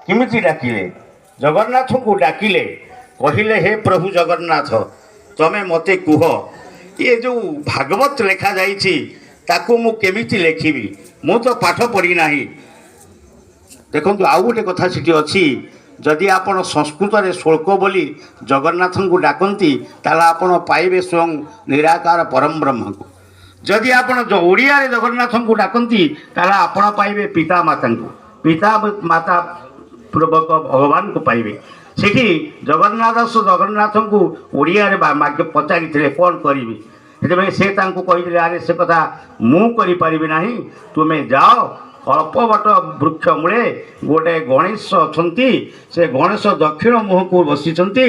କେମିତି ଡାକିଲେ? ଜଗନ୍ନାଥଙ୍କୁ ଡାକିଲେ, କହିଲେ, ହେ ପ୍ରଭୁ ଜଗନ୍ନାଥ, ତମେ ମୋତେ କୁହ, ଏ ଯେଉଁ ଭାଗବତ ଲେଖାଯାଇଛି ତାକୁ ମୁଁ କେମିତି ଲେଖିବି? ମୁଁ ତ ପାଠ ପଢ଼ିନାହିଁ। ଦେଖନ୍ତୁ, ଆଉ ଗୋଟେ କଥା ସେଠି ଅଛି। ଯଦି ଆପଣ ସଂସ୍କୃତରେ ଶ୍ଳୋକ ବୋଲି ଜଗନ୍ନାଥଙ୍କୁ ଡାକନ୍ତି, ତାହେଲେ ଆପଣ ପାଇବେ ସ୍ୱୟଂ ନିରାକାର ପରମ ବ୍ରହ୍ମକୁ। ଯଦି ଆପଣ ଓଡ଼ିଆରେ ଜଗନ୍ନାଥଙ୍କୁ ଡାକନ୍ତି, ତାହେଲେ ଆପଣ ପାଇବେ ପିତା ମାତାଙ୍କୁ, ପିତା ମାତା ପୂର୍ବକ ଭଗବାନଙ୍କୁ ପାଇବେ। ସେଠି ଜଗନ୍ନାଥ ଦାସ ଜଗନ୍ନାଥଙ୍କୁ ଓଡ଼ିଆରେ ପଚାରିଥିଲେ, କ'ଣ କରିବି? ସେଥିପାଇଁ ସେ ତାଙ୍କୁ କହିଥିଲେ, ଆରେ ସେ କଥା ମୁଁ କରିପାରିବି ନାହିଁ, ତୁମେ ଯାଅ, କଳ୍ପବଟ ବୃକ୍ଷ ମୂଳେ ଗୋଟେ ଗଣେଶ ଅଛନ୍ତି, ସେ ଗଣେଶ ଦକ୍ଷିଣ ମୁହଁକୁ ବସିଛନ୍ତି,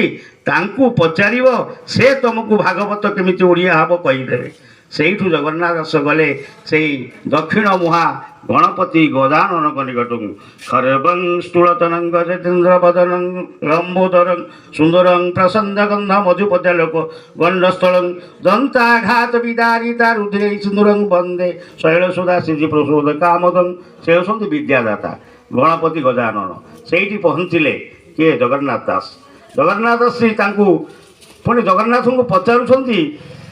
ତାଙ୍କୁ ପଚାରିବ, ସେ ତୁମକୁ ଭାଗବତ କେମିତି ଓଡ଼ିଆ ହେବ କହିଦେବେ। ସେଇଠୁ ଜଗନ୍ନାଥ ଦାସ ଗଲେ ସେଇ ଦକ୍ଷିଣ ମୁହାଁ ଗଣପତି ଗଜାନନଙ୍କ ନିକଟକୁ। ଖର୍ବଂ ସ୍ଥୂଳତନଂ ଗଜେନ୍ଦ୍ର ବଦନଂ ଲମ୍ବୋଦରଂ ସୁନ୍ଦରଂ ପ୍ରସନ୍ନ ଗନ୍ଧ ମଧୁପଦ୍ୟାଲୋକ ଗଣ୍ଡସ୍ଥଳଂ ଦନ୍ତାଘାତ ବିଦାରିତା ରୁଧିରେ ସିନ୍ଦୁରଂ ବନ୍ଦେ ଶୈଳସୁଧା ସିଦ୍ଧି ପ୍ରସୋଦ କାମଦଂ। ସେ ହେଉଛନ୍ତି ବିଦ୍ୟାଦାତା ଗଣପତି ଗଜାନନ। ସେଇଠି ପହଞ୍ଚିଲେ କିଏ? ଜଗନ୍ନାଥ ଦାସ। ଜଗନ୍ନାଥ ଦାସ ତାଙ୍କୁ ପୁଣି ଜଗନ୍ନାଥଙ୍କୁ ପଚାରୁଛନ୍ତି,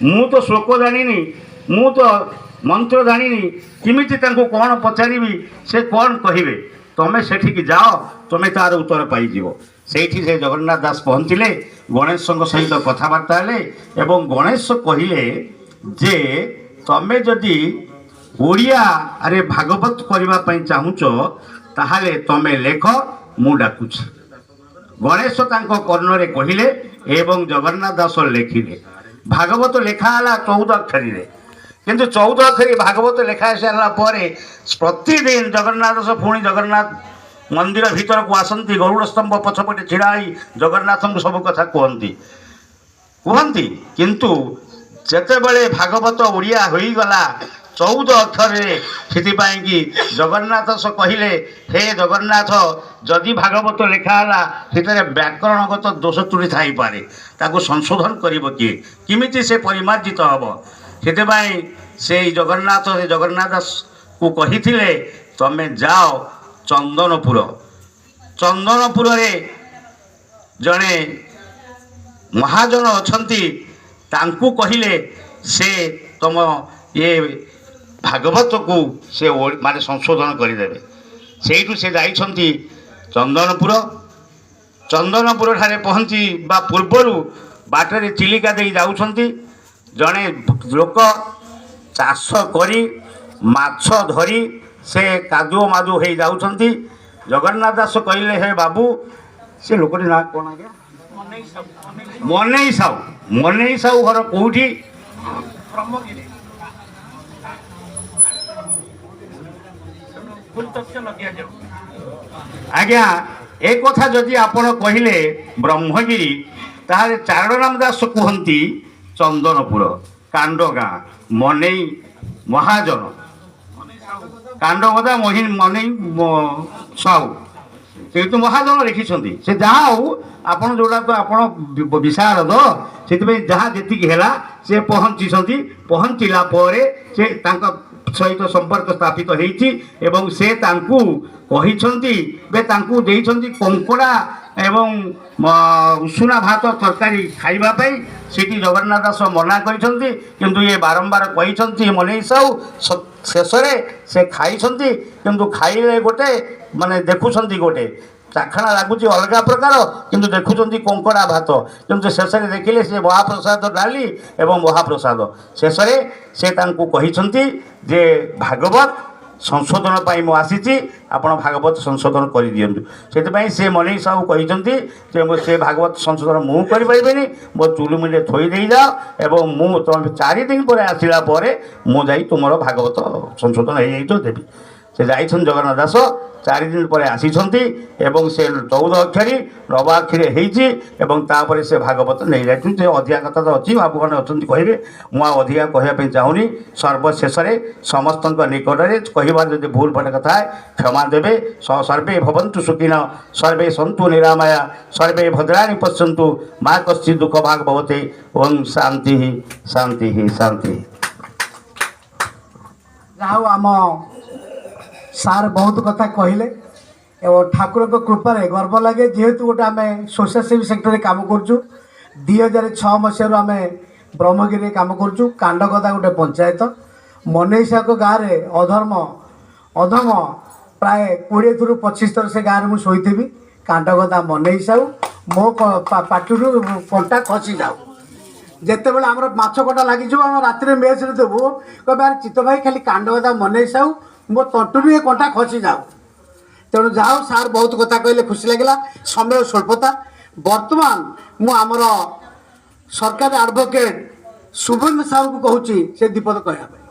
ମୁଁ ତ ଶ୍ଲୋକ ଜାଣିନି, ମୁଁ ତ ମନ୍ତ୍ର ଜାଣିନି, କେମିତି ତାଙ୍କୁ କ'ଣ ପଚାରିବି, ସେ କ'ଣ କହିବେ? ତମେ ସେଠିକି ଯାଅ, ତମେ ତାର ଉତ୍ତର ପାଇଯିବ। ସେଇଠି ସେ ଜଗନ୍ନାଥ ଦାସ ପହଞ୍ଚିଲେ, ଗଣେଶଙ୍କ ସହିତ କଥାବାର୍ତ୍ତା ହେଲେ ଏବଂ ଗଣେଶ କହିଲେ ଯେ ତମେ ଯଦି ଓଡ଼ିଆରେ ଭାଗବତ କରିବା ପାଇଁ ଚାହୁଁଛ, ତାହେଲେ ତମେ ଲେଖ, ମୁଁ ଡାକୁଛି। ଗଣେଶ ତାଙ୍କ କର୍ଣ୍ଣରେ କହିଲେ ଏବଂ ଜଗନ୍ନାଥ ଦାସ ଲେଖିଲେ। ଭାଗବତ ଲେଖା ହେଲା 14 ଅକ୍ଷରୀରେ। କିନ୍ତୁ 14 ଅକ୍ଷରୀ ଭାଗବତ ଲେଖା ସାରିଲା ପରେ ପ୍ରତିଦିନ ଜଗନ୍ନାଥ ଦାସ ପୁଣି ଜଗନ୍ନାଥ ମନ୍ଦିର ଭିତରକୁ ଆସନ୍ତି, ଗରୁଡ଼ ସ୍ତମ୍ଭ ପଛପଟେ ଛିଡ଼ା ହେଇ ଜଗନ୍ନାଥଙ୍କୁ ସବୁ କଥା କୁହନ୍ତି କୁହନ୍ତି। କିନ୍ତୁ ଯେତେବେଳେ ଭାଗବତ ଓଡ଼ିଆ ହୋଇଗଲା 14 ଅକ୍ଷରରେ, ସେଥିପାଇଁ କି ଜଗନ୍ନାଥ ଦାସ କହିଲେ, ହେ ଜଗନ୍ନାଥ, ଯଦି ଭାଗବତ ଲେଖା ହେଲା, ସେଥିରେ ବ୍ୟାକରଣଗତ ଦୋଷ ତ୍ରୁଟି ଥାଇପାରେ, ତାକୁ ସଂଶୋଧନ କରିବ କିଏ? କେମିତି ସେ ପରିମାର୍ଜିତ ହେବ? ସେଥିପାଇଁ ସେଇ ଜଗନ୍ନାଥ ସେ ଜଗନ୍ନାଥ ଦାସକୁ କହିଥିଲେ, ତମେ ଯାଅ ଚନ୍ଦନପୁର, ଚନ୍ଦନପୁରରେ ଜଣେ ମହାଜନ ଅଛନ୍ତି, ତାଙ୍କୁ କହିଲେ ସେ ତମ ଇଏ ଭାଗବତକୁ ସେ ମାନେ ସଂଶୋଧନ କରିଦେବେ। ସେଇଠୁ ସେ ଯାଇଛନ୍ତି ଚନ୍ଦନପୁର। ଚନ୍ଦନପୁର ଠାରେ ପହଞ୍ଚିବା ପୂର୍ବରୁ ବାଟରେ ଚିଲିକା ଦେଇ ଯାଉଛନ୍ତି। ଜଣେ ଲୋକ ଚାଷ କରି, ମାଛ ଧରି ସେ କାଦୁଅ ମାଦୁଅ ହେଇ ଯାଉଛନ୍ତି। ଜଗନ୍ନାଥ ଦାସ କହିଲେ, ହେ ବାବୁ, ସେ ଲୋକଟି ନାଁ କ'ଣ ଆଜ୍ଞା? ମନେଇ ସାହୁ। ମନେଇ ସାହୁ ଘର କୋଉଠି? ବ୍ରହ୍ମଗିରି। ଭୁଲ ତଥ୍ୟ ନ ଦିଆଯାଉ। ଆଜ୍ଞା, ଏ କଥା ଯଦି ଆପଣ କହିଲେ ବ୍ରହ୍ମଗିରି, ତାହେଲେ ଚାରଣରାମ ଦାସ କୁହନ୍ତି ଚନ୍ଦନପୁର କାଣ୍ଡଗାଁ ମନେଇ ମହାଜନ କାଣ୍ଡଗଦା ମହି ମନେଇ ସାହୁ। ଯେହେତୁ ମହାଜନ ଲେଖିଛନ୍ତି, ସେ ଯାହା ହଉ, ଆପଣ ଯେଉଁଟା ତ ଆପଣ ବିଶାରଦ, ସେଥିପାଇଁ ଯାହା ଯେତିକି ହେଲା, ସେ ପହଞ୍ଚିଛନ୍ତି। ପହଞ୍ଚିଲା ପରେ ସେ ତାଙ୍କ ସହିତ ସମ୍ପର୍କ ସ୍ଥାପିତ ହେଇଛି ଏବଂ ସେ ତାଙ୍କୁ କହିଛନ୍ତି ବେ ତାଙ୍କୁ ଦେଇଛନ୍ତି କଙ୍କଡ଼ା ଏବଂ ଉଷୁନା ଭାତ ତରକାରୀ ଖାଇବା ପାଇଁ। ସେଠି ଜଗନ୍ନାଥ ଦାସ ମନା କରିଛନ୍ତି, କିନ୍ତୁ ଇଏ ବାରମ୍ବାର କହିଛନ୍ତି ମନେଇ ସାହୁ। ଶେଷରେ ସେ ଖାଇଛନ୍ତି। କିନ୍ତୁ ଖାଇଲେ ଗୋଟେ, ମାନେ ଦେଖୁଛନ୍ତି ଗୋଟେ ଚାଖଣା ଲାଗୁଛି ଅଲଗା ପ୍ରକାର, କିନ୍ତୁ ଦେଖୁଛନ୍ତି କଙ୍କଡ଼ା ଭାତ। କିନ୍ତୁ ଶେଷରେ ଦେଖିଲେ ସେ ମହାପ୍ରସାଦ ଡାଲି ଏବଂ ମହାପ୍ରସାଦ। ଶେଷରେ ସେ ତାଙ୍କୁ କହିଛନ୍ତି ଯେ ଭାଗବତ ସଂଶୋଧନ ପାଇଁ ମୁଁ ଆସିଛି, ଆପଣ ଭାଗବତ ସଂଶୋଧନ କରିଦିଅନ୍ତୁ। ସେଥିପାଇଁ ସେ ମନେଇ ସାହୁ କହିଛନ୍ତି ଯେ ମୁଁ ସେ ଭାଗବତ ସଂଶୋଧନ ମୁଁ କରିପାରିବିନି, ମୋ ଚୁଲୁମିରେ ଥୋଇ ଦେଇଯାଅ ଏବଂ ମୁଁ ତୁମେ 4 ଦିନ ପରେ ଆସିଲା ପରେ ମୁଁ ଯାଇ ତୁମର ଭାଗବତ ସଂଶୋଧନ ହେଇଯାଇଥିବ ଦେବି। ସେ ଯାଇଛନ୍ତି ଜଗନ୍ନାଥ ଦାସ, 4 ଦିନ ପରେ ଆସିଛନ୍ତି ଏବଂ ସେ 14 ଅକ୍ଷରୀ ନବାକ୍ଷରୀ ହେଇଛି ଏବଂ ତାପରେ ସେ ଭାଗବତ ନେଇଯାଇଛନ୍ତି। ସେ ଅଧିକା କଥା ତ ଅଛି, ବାବୁମାନେ ଅଛନ୍ତି କହିବେ, ମୁଁ ଆଉ ଅଧିକା କହିବା ପାଇଁ ଚାହୁଁନି। ସର୍ବଶେଷରେ ସମସ୍ତଙ୍କ ନିକଟରେ କହିବାର ଯଦି ଭୁଲ ଭଟକା ଥାଏ, କ୍ଷମା ଦେବେ। ସର୍ବେ ଭବନ୍ତୁ ସୁଖିନ, ସର୍ବେ ସନ୍ତୁ ନିରାମୟା, ସର୍ବେ ଭଦ୍ରାଣୀ ପଶ୍ୟନ୍ତୁ, ମା କଶ୍ଚିତ୍ ଦୁଃଖ ଭାଗ ଭବତେ। ଓಂ ଶାନ୍ତି ଶାନ୍ତି ଶାନ୍ତି। ଯାହା ହଉ, ଆମ ସାର୍ ବହୁତ କଥା କହିଲେ। ଏବଂ ଠାକୁରଙ୍କ କୃପାରେ ଗର୍ବ ଲାଗେ, ଯେହେତୁ ଗୋଟେ ଆମେ ସୋସିଆଲ ସେଭି ସେକ୍ଟରରେ କାମ କରୁଛୁ। 2006 ମସିହାରୁ ଆମେ ବ୍ରହ୍ମଗିରିରେ କାମ କରୁଛୁ। କାଣ୍ଡଗଦା ଗୋଟେ ପଞ୍ଚାୟତ, ମନେଇସାଙ୍କ ଗାଁରେ ଅଧର୍ମ ଅଧମ ପ୍ରାୟ 20ରୁ 25 ଥର ସେ ଗାଁରେ ମୁଁ ଶୋଇଥିବି। କାଣ୍ଡଗଦା ମନେଇ ସାହୁ, ମୋ ପାଟିରୁ କଣ୍ଟା ଖସିଯାଉ। ଯେତେବେଳେ ଆମର ମାଛ କଣ୍ଟା ଲାଗିଯିବ, ଆମେ ରାତିରେ ମେସ୍ରେ ଦେବୁ, କହିବେ ଆରେ ଚିତ୍ତ ଭାଇ, ଖାଲି କାଣ୍ଡଗଦା ମନେଇ ସାହୁ, ମୋ ତଣ୍ଟିରୁ ଏ କଣ୍ଟା ଖସିଯାଉ। ତେଣୁ ଯାହା ହଉ, ସାର୍ ବହୁତ କଥା କହିଲେ, ଖୁସି ଲାଗିଲା। ସମୟ ସ୍ୱଳ୍ପତା। ବର୍ତ୍ତମାନ ମୁଁ ଆମର ସରକାରୀ ଆଡ଼ଭୋକେଟ୍ ଶୁଭେନ୍ଦୁ ସାହୁଙ୍କୁ କହୁଛି ସେ ଦ୍ୱିପଦ କହିବା ପାଇଁ।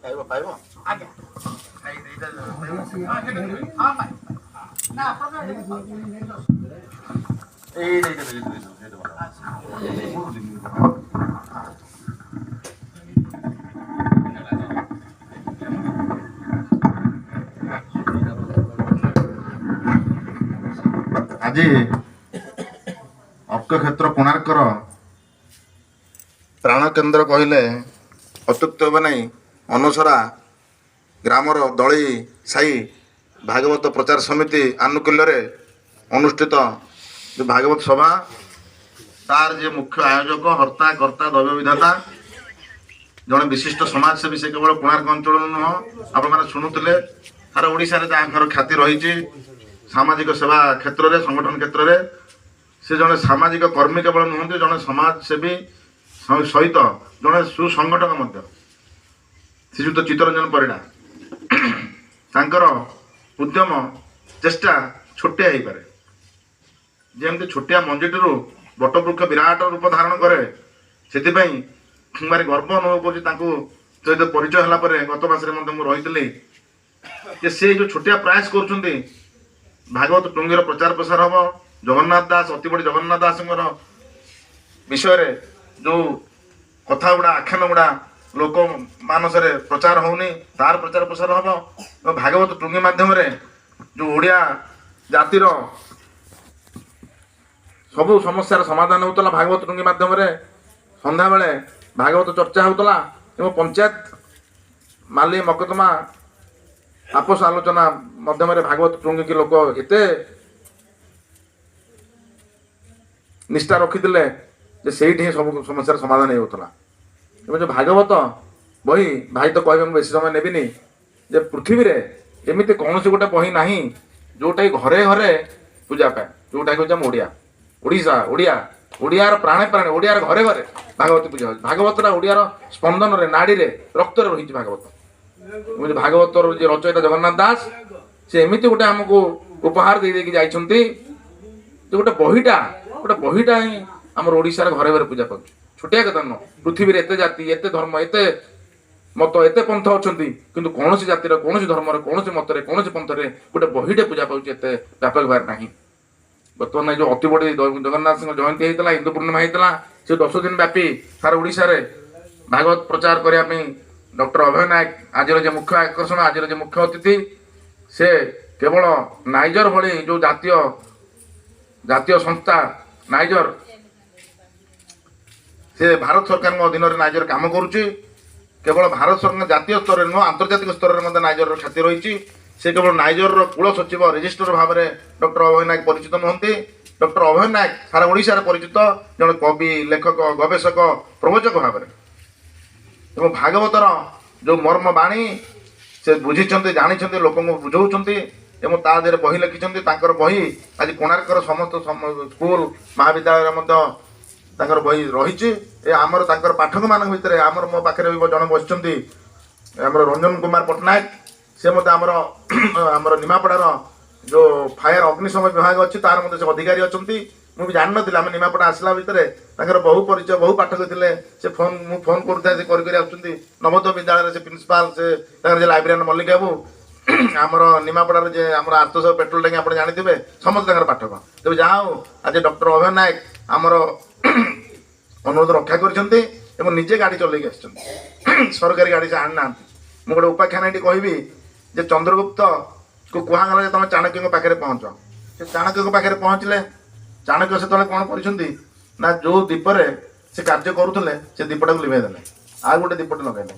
ପାଇବ ପାଇବ। ଆଜ୍ଞା। ହଁ ଭାଇ। ନା, ଆପଣ ଏଇଟା ଏଇଟା ଏଇଟା ଏଇଟା ଭଲ। ଆଜି ଅର୍କକ୍ଷେତ୍ର କୋଣାର୍କର ପ୍ରାଣକେନ୍ଦ୍ର କହିଲେ ଅତ୍ୟୁକ୍ତି ହେବ ନାହିଁ, ଅନସରା ଗ୍ରାମର ଦଳେଇ ସାହି ଭାଗବତ ପ୍ରଚାର ସମିତି ଆନୁକୂଲ୍ୟରେ ଅନୁଷ୍ଠିତ ଯେଉଁ ଭାଗବତ ସଭା, ତାର ଯେ ମୁଖ୍ୟ ଆୟୋଜକ, ହର୍ତ୍ତା କର୍ତ୍ତା, ଦୈବ ବିଧାତା, ଜଣେ ବିଶିଷ୍ଟ ସମାଜସେବୀ, ସେ କେବଳ କୋଣାର୍କ ଅଞ୍ଚଳରୁ ନୁହଁ, ଆପଣମାନେ ଶୁଣୁଥିଲେ, ସାରା ଓଡ଼ିଶାରେ ତାଙ୍କର ଖ୍ୟାତି ରହିଛି ସାମାଜିକ ସେବା କ୍ଷେତ୍ରରେ, ସଂଗଠନ କ୍ଷେତ୍ରରେ। ସେ ଜଣେ ସାମାଜିକ କର୍ମୀ କେବଳ ନୁହନ୍ତି, ଜଣେ ସମାଜସେବୀ ସହିତ ଜଣେ ସୁସଂଗଠକ ମଧ୍ୟ। ଶ୍ରୀଯୁକ୍ତ ଚିତ୍ତରଞ୍ଜନ ପରିଡ଼ା, ତାଙ୍କର ଉଦ୍ୟମ ଚେଷ୍ଟା ଛୋଟିଆ ହେଇପାରେ, ଯେମିତି ଛୋଟିଆ ମଞ୍ଜିଟିରୁ ବଟବୃକ୍ଷ ବିରାଟ ରୂପ ଧାରଣ କରେ। ସେଥିପାଇଁ ମୁଁ ଭାରି ଗର୍ବ ଅନୁଭବ କରୁଛି ତାଙ୍କୁ ସହିତ ପରିଚୟ ହେଲା ପରେ। ଗତ ମାସରେ ମଧ୍ୟ ମୁଁ ରହିଥିଲି ଯେ ସେ ଯେଉଁ ଛୋଟିଆ ପ୍ରୟାସ କରୁଛନ୍ତି, ଭାଗବତ ଟୁଙ୍ଗିର ପ୍ରଚାର ପ୍ରସାର ହେବ, ଜଗନ୍ନାଥ ଦାସ, ଅତିବଡ଼ି ଜଗନ୍ନାଥ ଦାସଙ୍କର ବିଷୟରେ ଯେଉଁ କଥା ଗୁଡ଼ା, ଆଖ୍ୟାନ ଗୁଡ଼ା ଲୋକ ମାନସରେ ପ୍ରଚାର ହେଉନି, ତାର ପ୍ରଚାର ପ୍ରସାର ହେବ ଏବଂ ଭାଗବତ ଟୁଙ୍ଗି ମାଧ୍ୟମରେ ଯେଉଁ ଓଡ଼ିଆ ଜାତିର ସବୁ ସମସ୍ୟାର ସମାଧାନ ହେଉଥିଲା, ଭାଗବତ ଟୁଙ୍ଗି ମାଧ୍ୟମରେ ସନ୍ଧ୍ୟାବେଳେ ଭାଗବତ ଚର୍ଚ୍ଚା ହେଉଥିଲା ଏବଂ ପଞ୍ଚାୟତ ମାଲି ମକଦ୍ଦମା ଆପୋଷ ଆଲୋଚନା ମାଧ୍ୟମରେ ଭାଗବତ ଟୁଙ୍ଗିକି ଲୋକ ଏତେ ନିଷ୍ଠା ରଖିଥିଲେ ଯେ ସେଇଠି ହିଁ ସବୁ ସମସ୍ୟାର ସମାଧାନ ହେଉଥିଲା। ଏବଂ ଯେଉଁ ଭାଗବତ ବହି, ଭାଇ ତ କହିବେ, ମୁଁ ବେଶୀ ସମୟ ନେବିନି, ଯେ ପୃଥିବୀରେ ଏମିତି କୌଣସି ଗୋଟେ ବହି ନାହିଁ ଯେଉଁଟାକି ଘରେ ଘରେ ପୂଜା ପାଏ, ଯେଉଁଟାକି ହେଉଛି ଆମ ଓଡ଼ିଆ, ଓଡ଼ିଶା, ଓଡ଼ିଆ, ଓଡ଼ିଆର ପ୍ରାଣେ ପ୍ରାଣେ, ଓଡ଼ିଆର ଘରେ ଘରେ ଭାଗବତ ପୂଜା ହେଉଛି। ଭାଗବତଟା ଓଡ଼ିଆର ସ୍ପନ୍ଦନରେ, ନାଡ଼ିରେ, ରକ୍ତରେ ରହିଛି ଭାଗବତ। ଏବଂ ଭାଗବତର ଯେ ରଚୟିତା ଜଗନ୍ନାଥ ଦାସ, ସେ ଏମିତି ଗୋଟେ ଆମକୁ ଉପହାର ଦେଇ ଦେଇକି ଯାଇଛନ୍ତି ଯେ ଗୋଟେ ବହିଟା ହିଁ ଆମର ଓଡ଼ିଶାର ଘରେ ଘରେ ପୂଜା ପାଉଛି। ଛୋଟିଆ କଥା ନୁହଁ। ପୃଥିବୀରେ ଏତେ ଜାତି, ଏତେ ଧର୍ମ, ଏତେ ମତ, ଏତେ ପନ୍ଥ ଅଛନ୍ତି, କିନ୍ତୁ କୌଣସି ଜାତିର, କୌଣସି ଧର୍ମର, କୌଣସି ମତରେ, କୌଣସି ପନ୍ଥରେ ଗୋଟେ ବହିଟେ ପୂଜା ପାଉଛି ଏତେ ବ୍ୟାପକ ଭାବରେ ନାହିଁ। ବର୍ତ୍ତମାନ ଏ ଯେଉଁ ଅତିବଡ଼ି ଜଗନ୍ନାଥଙ୍କ ଜୟନ୍ତୀ ହେଇଥିଲା, ଇନ୍ଦୁ ପୂର୍ଣ୍ଣିମା ହେଇଥିଲା, ସେ 10 ଦିନ ବ୍ୟାପୀ ସାରା ଓଡ଼ିଶାରେ ଭାଗବତ ପ୍ରଚାର କରିବା ପାଇଁ ଡକ୍ଟର ଅଭୟ ନାୟକ, ଆଜିର ଯେ ମୁଖ୍ୟ ଆକର୍ଷଣ, ଆଜିର ଯେ ମୁଖ୍ୟ ଅତିଥି, ସେ କେବଳ ନାଇଜର ଭଳି ଯେଉଁ ଜାତୀୟ ଜାତୀୟ ସଂସ୍ଥା ନାଇଜର, ସେ ଭାରତ ସରକାରଙ୍କ ଅଧୀନରେ ନାଇଜର କାମ କରୁଛି। କେବଳ ଭାରତ ସରକାରଙ୍କ ଜାତୀୟ ସ୍ତରରେ ନୁହଁ, ଆନ୍ତର୍ଜାତିକ ସ୍ତରରେ ମଧ୍ୟ ନାଇଜରର ଖ୍ୟାତି ରହିଛି। ସେ କେବଳ ନାଇଜରର କୁଳ ସଚିବ ରେଜିଷ୍ଟର ଭାବରେ ଡକ୍ଟର ଅଭୟ ନାୟକ ପରିଚିତ ନୁହନ୍ତି, ଡକ୍ଟର ଅଭୟ ନାୟକ ସାରା ଓଡ଼ିଶାରେ ପରିଚିତ ଜଣେ କବି, ଲେଖକ, ଗବେଷକ, ପ୍ରବଚକ ଭାବରେ। ଏବଂ ଭାଗବତର ଯେଉଁ ମର୍ମ ବାଣୀ ସେ ବୁଝିଛନ୍ତି, ଜାଣିଛନ୍ତି, ଲୋକଙ୍କୁ ବୁଝାଉଛନ୍ତି ଏବଂ ତା ଦେହରେ ବହି ଲେଖିଛନ୍ତି। ତାଙ୍କର ବହି ଆଜି କୋଣାର୍କର ସମସ୍ତ ସ୍କୁଲ, ମହାବିଦ୍ୟାଳୟରେ ମଧ୍ୟ ତାଙ୍କର ବହି ରହିଛି। ଏ ଆମର ତାଙ୍କର ପାଠକମାନଙ୍କ ଭିତରେ ଆମର ମୋ ପାଖରେ ବି ଜଣେ ବସିଛନ୍ତି, ଆମର ରଞ୍ଜନ କୁମାର ପଟ୍ଟନାୟକ। ସେ ମଧ୍ୟ ଆମର ନିମାପଡ଼ାର ଯେଉଁ ଫାୟାର ଅଗ୍ନିଶମ ବିଭାଗ ଅଛି, ତାର ମଧ୍ୟ ସେ ଅଧିକାରୀ ଅଛନ୍ତି। ମୁଁ ବି ଜାଣିନଥିଲି। ଆମେ ନିମାପଡ଼ା ଆସିଲା ଭିତରେ ତାଙ୍କର ବହୁ ପରିଚୟ, ବହୁ ପାଠକ ଥିଲେ। ସେ ଫୋନ୍, ମୁଁ ଫୋନ୍ କରୁଥାଏ, ସେ କରି କରି ଆସୁଛନ୍ତି। ନବୋଦୟ ବିଦ୍ୟାଳୟରେ ସେ ପ୍ରିନ୍ସିପାଲ, ସେ ତାଙ୍କର ଯେ ଲାଇବ୍ରେରିଆନ ମଲ୍ଲିକ ବାବୁ, ଆମର ନିମାପଡ଼ାର ଯେ ଆମର ଆର୍ତସ ପେଟ୍ରୋଲ ଟ୍ୟାଙ୍କ ଆପଣ ଜାଣିଥିବେ, ସମସ୍ତେ ତାଙ୍କର ପାଠକ। ତେବେ ଯାହା ହଉ, ଆଜି ଡକ୍ଟର ଅଭୟ ନାୟକ ଆମର ଅନୁରୋଧ ରକ୍ଷା କରିଛନ୍ତି ଏବଂ ନିଜେ ଗାଡ଼ି ଚଲେଇକି ଆସିଛନ୍ତି। ସରକାରୀ ଗାଡ଼ି ସେ ଆଣିନାହାନ୍ତି। ମୁଁ ଗୋଟେ ଉପାଖ୍ୟାନ ଏଠି କହିବି ଯେ ଚନ୍ଦ୍ରଗୁପ୍ତକୁ କୁହାଗଲା ଯେ ତମେ ଚାଣକ୍ୟଙ୍କ ପାଖରେ ପହଞ୍ଚ। ସେ ଚାଣକ୍ୟଙ୍କ ପାଖରେ ପହଞ୍ଚିଲେ। ଚାଣକ୍ୟ ସେତେବେଳେ କ'ଣ କରିଛନ୍ତି ନା, ଯେଉଁ ଦୀପରେ ସେ କାର୍ଯ୍ୟ କରୁଥିଲେ, ସେ ଦୀପଟାକୁ ଲିଭେଇ ଦେଲେ, ଆଉ ଗୋଟେ ଦୀପଟେ ଲଗେଇଲେ।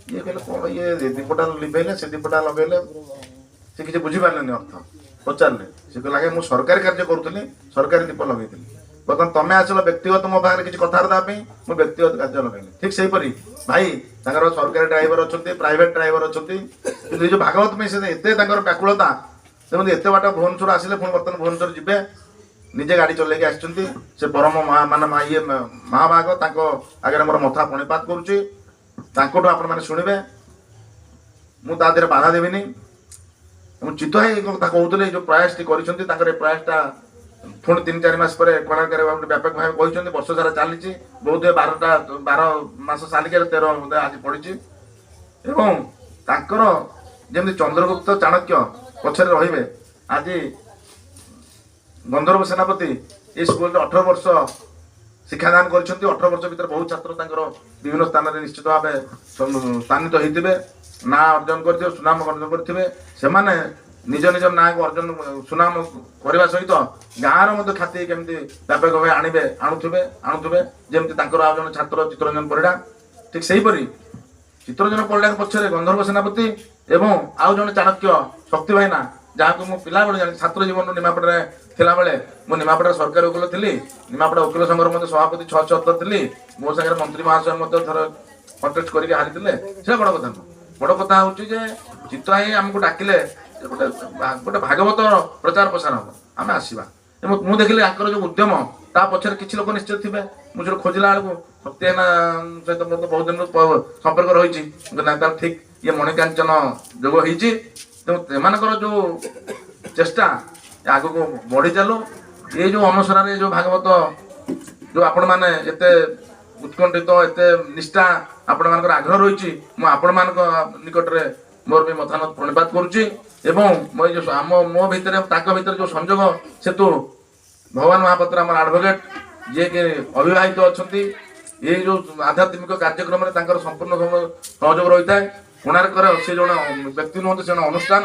ଇଏ କହିଲେ, କ'ଣ ଇଏ ଦୀପଟା ଲିଭେଇଲେ, ସେ ଦୀପଟା ଲଗେଇଲେ? ସେ କିଛି ବୁଝିପାରିଲେନି ଅର୍ଥ। ପଚାରିଲେ, ସେ କହିଲେ ଆଜ୍ଞା ମୁଁ ସରକାରୀ କାର୍ଯ୍ୟ କରୁଥିଲି, ସରକାରୀ ଦୀପ ଲଗେଇଥିଲି। ବର୍ତ୍ତମାନ ତମେ ଆସିଲ ବ୍ୟକ୍ତିଗତ ମୋ ପାଖରେ କିଛି କଥାବାର୍ତ୍ତା ପାଇଁ, ମୁଁ ବ୍ୟକ୍ତିଗତ କାର୍ଯ୍ୟ ଲଗେଇଲି। ଠିକ୍ ସେହିପରି ଭାଇ ତାଙ୍କର ସରକାରୀ ଡ୍ରାଇଭର ଅଛନ୍ତି, ପ୍ରାଇଭେଟ ଡ୍ରାଇଭର ଅଛନ୍ତି, କିନ୍ତୁ ଏଇ ଯେଉଁ ଭାଗବତ ପାଇଁ ସେ ଏତେ ତାଙ୍କର ବ୍ୟାକୁଳତା। ଦେଖନ୍ତୁ ଏତେ ବାଟ ଭୁବନେଶ୍ୱର ଆସିଲେ, ପୁଣି ବର୍ତ୍ତମାନ ଭୁବନେଶ୍ୱର ଯିବେ, ନିଜେ ଗାଡ଼ି ଚଲେଇକି ଆସିଛନ୍ତି। ସେ ପରମ ମହା ମାନେ ଇଏ ମହାଭାଗ, ତାଙ୍କ ଆଗରେ ମୋର ମଥା ପ୍ରଣିପାତ କରୁଛି। ତାଙ୍କଠୁ ଆପଣମାନେ ଶୁଣିବେ, ମୁଁ ତା ଦେହରେ ବାଧା ଦେବିନି। ମୁଁ ଚିତ୍ତ ଭାଇ କଥା କହୁଥିଲେ, ଏଇ ଯେଉଁ ପ୍ରୟାସଟି କରିଛନ୍ତି ତାଙ୍କର, ଏ ପ୍ରୟାସଟା ପୁଣି 3-4 ମାସ ପରେ କୋଣାର୍କରେ ଗୋଟେ ବ୍ୟାପକ ଭାବେ କହିଛନ୍ତି। ବର୍ଷ ସାରା ଚାଲିଛି, ବହୁତ 12 ମାସ ସାଲିକାରେ 13 ବୋଧେ ଆଜି ପଡ଼ିଛି। ଏବଂ ତାଙ୍କର ଯେମିତି ଚନ୍ଦ୍ରଗୁପ୍ତ ଚାଣକ୍ୟ ପଛରେ ରହିବେ, ଆଜି ଗନ୍ଧର୍ବ ସେନାପତି ଏଇ ସ୍କୁଲରେ 18 ବର୍ଷ ଶିକ୍ଷାଦାନ କରିଛନ୍ତି। 18 ବର୍ଷ ଭିତରେ ବହୁତ ଛାତ୍ର ତାଙ୍କର ବିଭିନ୍ନ ସ୍ଥାନରେ ନିଶ୍ଚିତ ଭାବେ ସ୍ଥାନିତ ହେଇଥିବେ, ନାଁ ଅର୍ଜନ କରିଥିବେ, ସୁନାମ ଅର୍ଜନ କରିଥିବେ। ସେମାନେ ନିଜ ନିଜ ନାଁକୁ ଅର୍ଜନ ସୁନାମ କରିବା ସହିତ ଗାଁର ମଧ୍ୟ ଖ୍ୟାତି କେମିତି ବ୍ୟାପକ ଭାବେ ଆଣିବେ, ଆଣୁଥିବେ। ଯେମିତି ତାଙ୍କର ଆଉ ଜଣେ ଛାତ୍ର ଚିତ୍ତରଞ୍ଜନ ପରିଡ଼ା, ଠିକ୍ ସେହିପରି ଚିତ୍ତରଞ୍ଜନ ପରିଡ଼ାଙ୍କ ପଛରେ ଗନ୍ଧର୍ବ ସେନାପତି ଏବଂ ଆଉ ଜଣେ ଚାଣକ୍ୟ ଶକ୍ତି ଭାଇନା, ଯାହାକୁ ମୁଁ ପିଲାବେଳୁ ଜାଣି, ଛାତ୍ର ଜୀବନରୁ ନିମାପଡ଼ାରେ ଥିଲାବେଳେ ମୁଁ ନିମାପଡ଼ାରେ ସରକାରୀ ଓକିଲ ଥିଲି, ନିମାପଡ଼ା ଓକିଲ ସଂଘର ମଧ୍ୟ ସଭାପତି 6 6 ଥର ଥିଲି। ମୋ ସାଙ୍ଗରେ ମନ୍ତ୍ରୀ ମହାଶୟ ମଧ୍ୟ ଥରେ କଣ୍ଟେଷ୍ଟ କରିକି ହାରିଥିଲେ। ସେଟା ବଡ଼ କଥା ନୁହଁ। ବଡ଼ କଥା ହେଉଛି ଯେ ଚିତ୍ତ ଭାଇ ଆମକୁ ଡାକିଲେ ଗୋଟେ ଗୋଟେ ଭାଗବତ ପ୍ରଚାର ପ୍ରସାର ହବ, ଆମେ ଆସିବା। ଏବଂ ମୁଁ ଦେଖିଲି ଆଙ୍କର ଯେଉଁ ଉଦ୍ୟମ, ତା ପଛରେ କିଛି ଲୋକ ନିଶ୍ଚିତ ଥିବେ। ମୁଁ ସେଠୁ ଖୋଜିଲା ବେଳକୁ ଶକ୍ତି ଭାଇନା ସହିତ ମୋର ତ ବହୁତ ଦିନରୁ ସମ୍ପର୍କ ରହିଛି। ମୁଁ କହିଲି ନା ତାହେଲେ ଠିକ୍, ଇଏ ମଣିକାଞ୍ଚନ ଯୋଗ ହେଇଛି। ତେଣୁ ଏମାନଙ୍କର ଯେଉଁ ଚେଷ୍ଟା ଆଗକୁ ବଢ଼ି ଚାଲୁ। ଏଇ ଯେଉଁ ଅନୁସରାରେ ଯେଉଁ ଭାଗବତ ଯେଉଁ ଆପଣମାନେ ଏତେ ଉତ୍କଣ୍ଠିତ, ଏତେ ନିଷ୍ଠା ଆପଣମାନଙ୍କର ଆଗ୍ରହ ରହିଛି, ମୁଁ ଆପଣମାନଙ୍କ ନିକଟରେ ମୋର ବି ମତାମତ ପ୍ରଣିପାତ କରୁଛି। ଏବଂ ମୋ ଏଇ ଯେଉଁ ଆମ ମୋ ଭିତରେ ତାଙ୍କ ଭିତରେ ଯେଉଁ ସଂଯୋଗ ସେତୁ, ଭଗବାନ ମହାପାତ୍ର ଆମର ଆଡ଼ଭୋକେଟ୍, ଯିଏକି ଅବିବାହିତ ଅଛନ୍ତି, ଏଇ ଯେଉଁ ଆଧ୍ୟାତ୍ମିକ କାର୍ଯ୍ୟକ୍ରମରେ ତାଙ୍କର ସମ୍ପୂର୍ଣ୍ଣ ସହଯୋଗ ରହିଥାଏ। କୋଣାର୍କର ସେ ଜଣେ ବ୍ୟକ୍ତି ନୁହନ୍ତି, ସେ ଜଣେ ଅନୁଷ୍ଠାନ।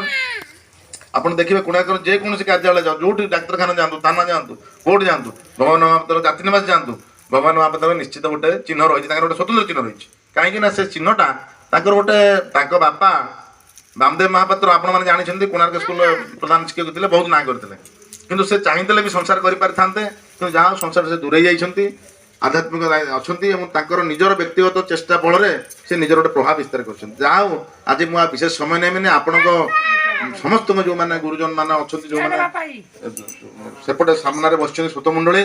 ଆପଣ ଦେଖିବେ କୋଣାର୍କର ଯେକୌଣସି କାର୍ଯ୍ୟାଳୟ ଯାଉ, ଯେଉଁଠି ଡାକ୍ତରଖାନା ଯାଆନ୍ତୁ, ଥାନା ଯାଆନ୍ତୁ, କୋର୍ଟ ଯାଆନ୍ତୁ, ଭଗବାନ ମହାପାତ୍ର ଜାତି ନିବାସ ଯାଆନ୍ତୁ, ଭଗବାନ ମହାପାତ୍ର ନିଶ୍ଚିତ ଗୋଟେ ଚିହ୍ନ ରହିଛି, ତାଙ୍କର ଗୋଟେ ସ୍ୱତନ୍ତ୍ର ଚିହ୍ନ ରହିଛି। କାହିଁକି ନା ସେ ଚିହ୍ନଟା ତାଙ୍କର ଗୋଟେ, ତାଙ୍କ ବାପା ବାମଦେବ ମହାପାତ୍ର ଆପଣମାନେ ଜାଣିଛନ୍ତି କୋଣାର୍କ ସ୍କୁଲର ପ୍ରଧାନ ଶିକ୍ଷକ ଥିଲେ, ବହୁତ ନାଁ କରିଥିଲେ। କିନ୍ତୁ ସେ ଚାହିଁଥିଲେ ବି ସଂସାର କରିପାରିଥାନ୍ତେ, କିନ୍ତୁ ଯାହା ହଉ ସଂସାର ସେ ଦୂରେଇ ଯାଇଛନ୍ତି, ଆଧ୍ୟାତ୍ମିକ ଅଛନ୍ତି ଏବଂ ତାଙ୍କର ନିଜର ବ୍ୟକ୍ତିଗତ ଚେଷ୍ଟା ବଳରେ ସେ ନିଜର ଗୋଟେ ପ୍ରଭାବ ବିସ୍ତାର କରିଛନ୍ତି। ଯାହା ହଉ ଆଜି ମୁଁ ଆଉ ବିଶେଷ ସମୟ ନେବିନି। ଆପଣଙ୍କ ସମସ୍ତଙ୍କ ଯେଉଁମାନେ ଗୁରୁଜନ ମାନେ ଅଛନ୍ତି, ଯେଉଁମାନେ ସେପଟେ ସାମ୍ନାରେ ବସିଛନ୍ତି ଶ୍ରୋତମଣ୍ଡଳୀ,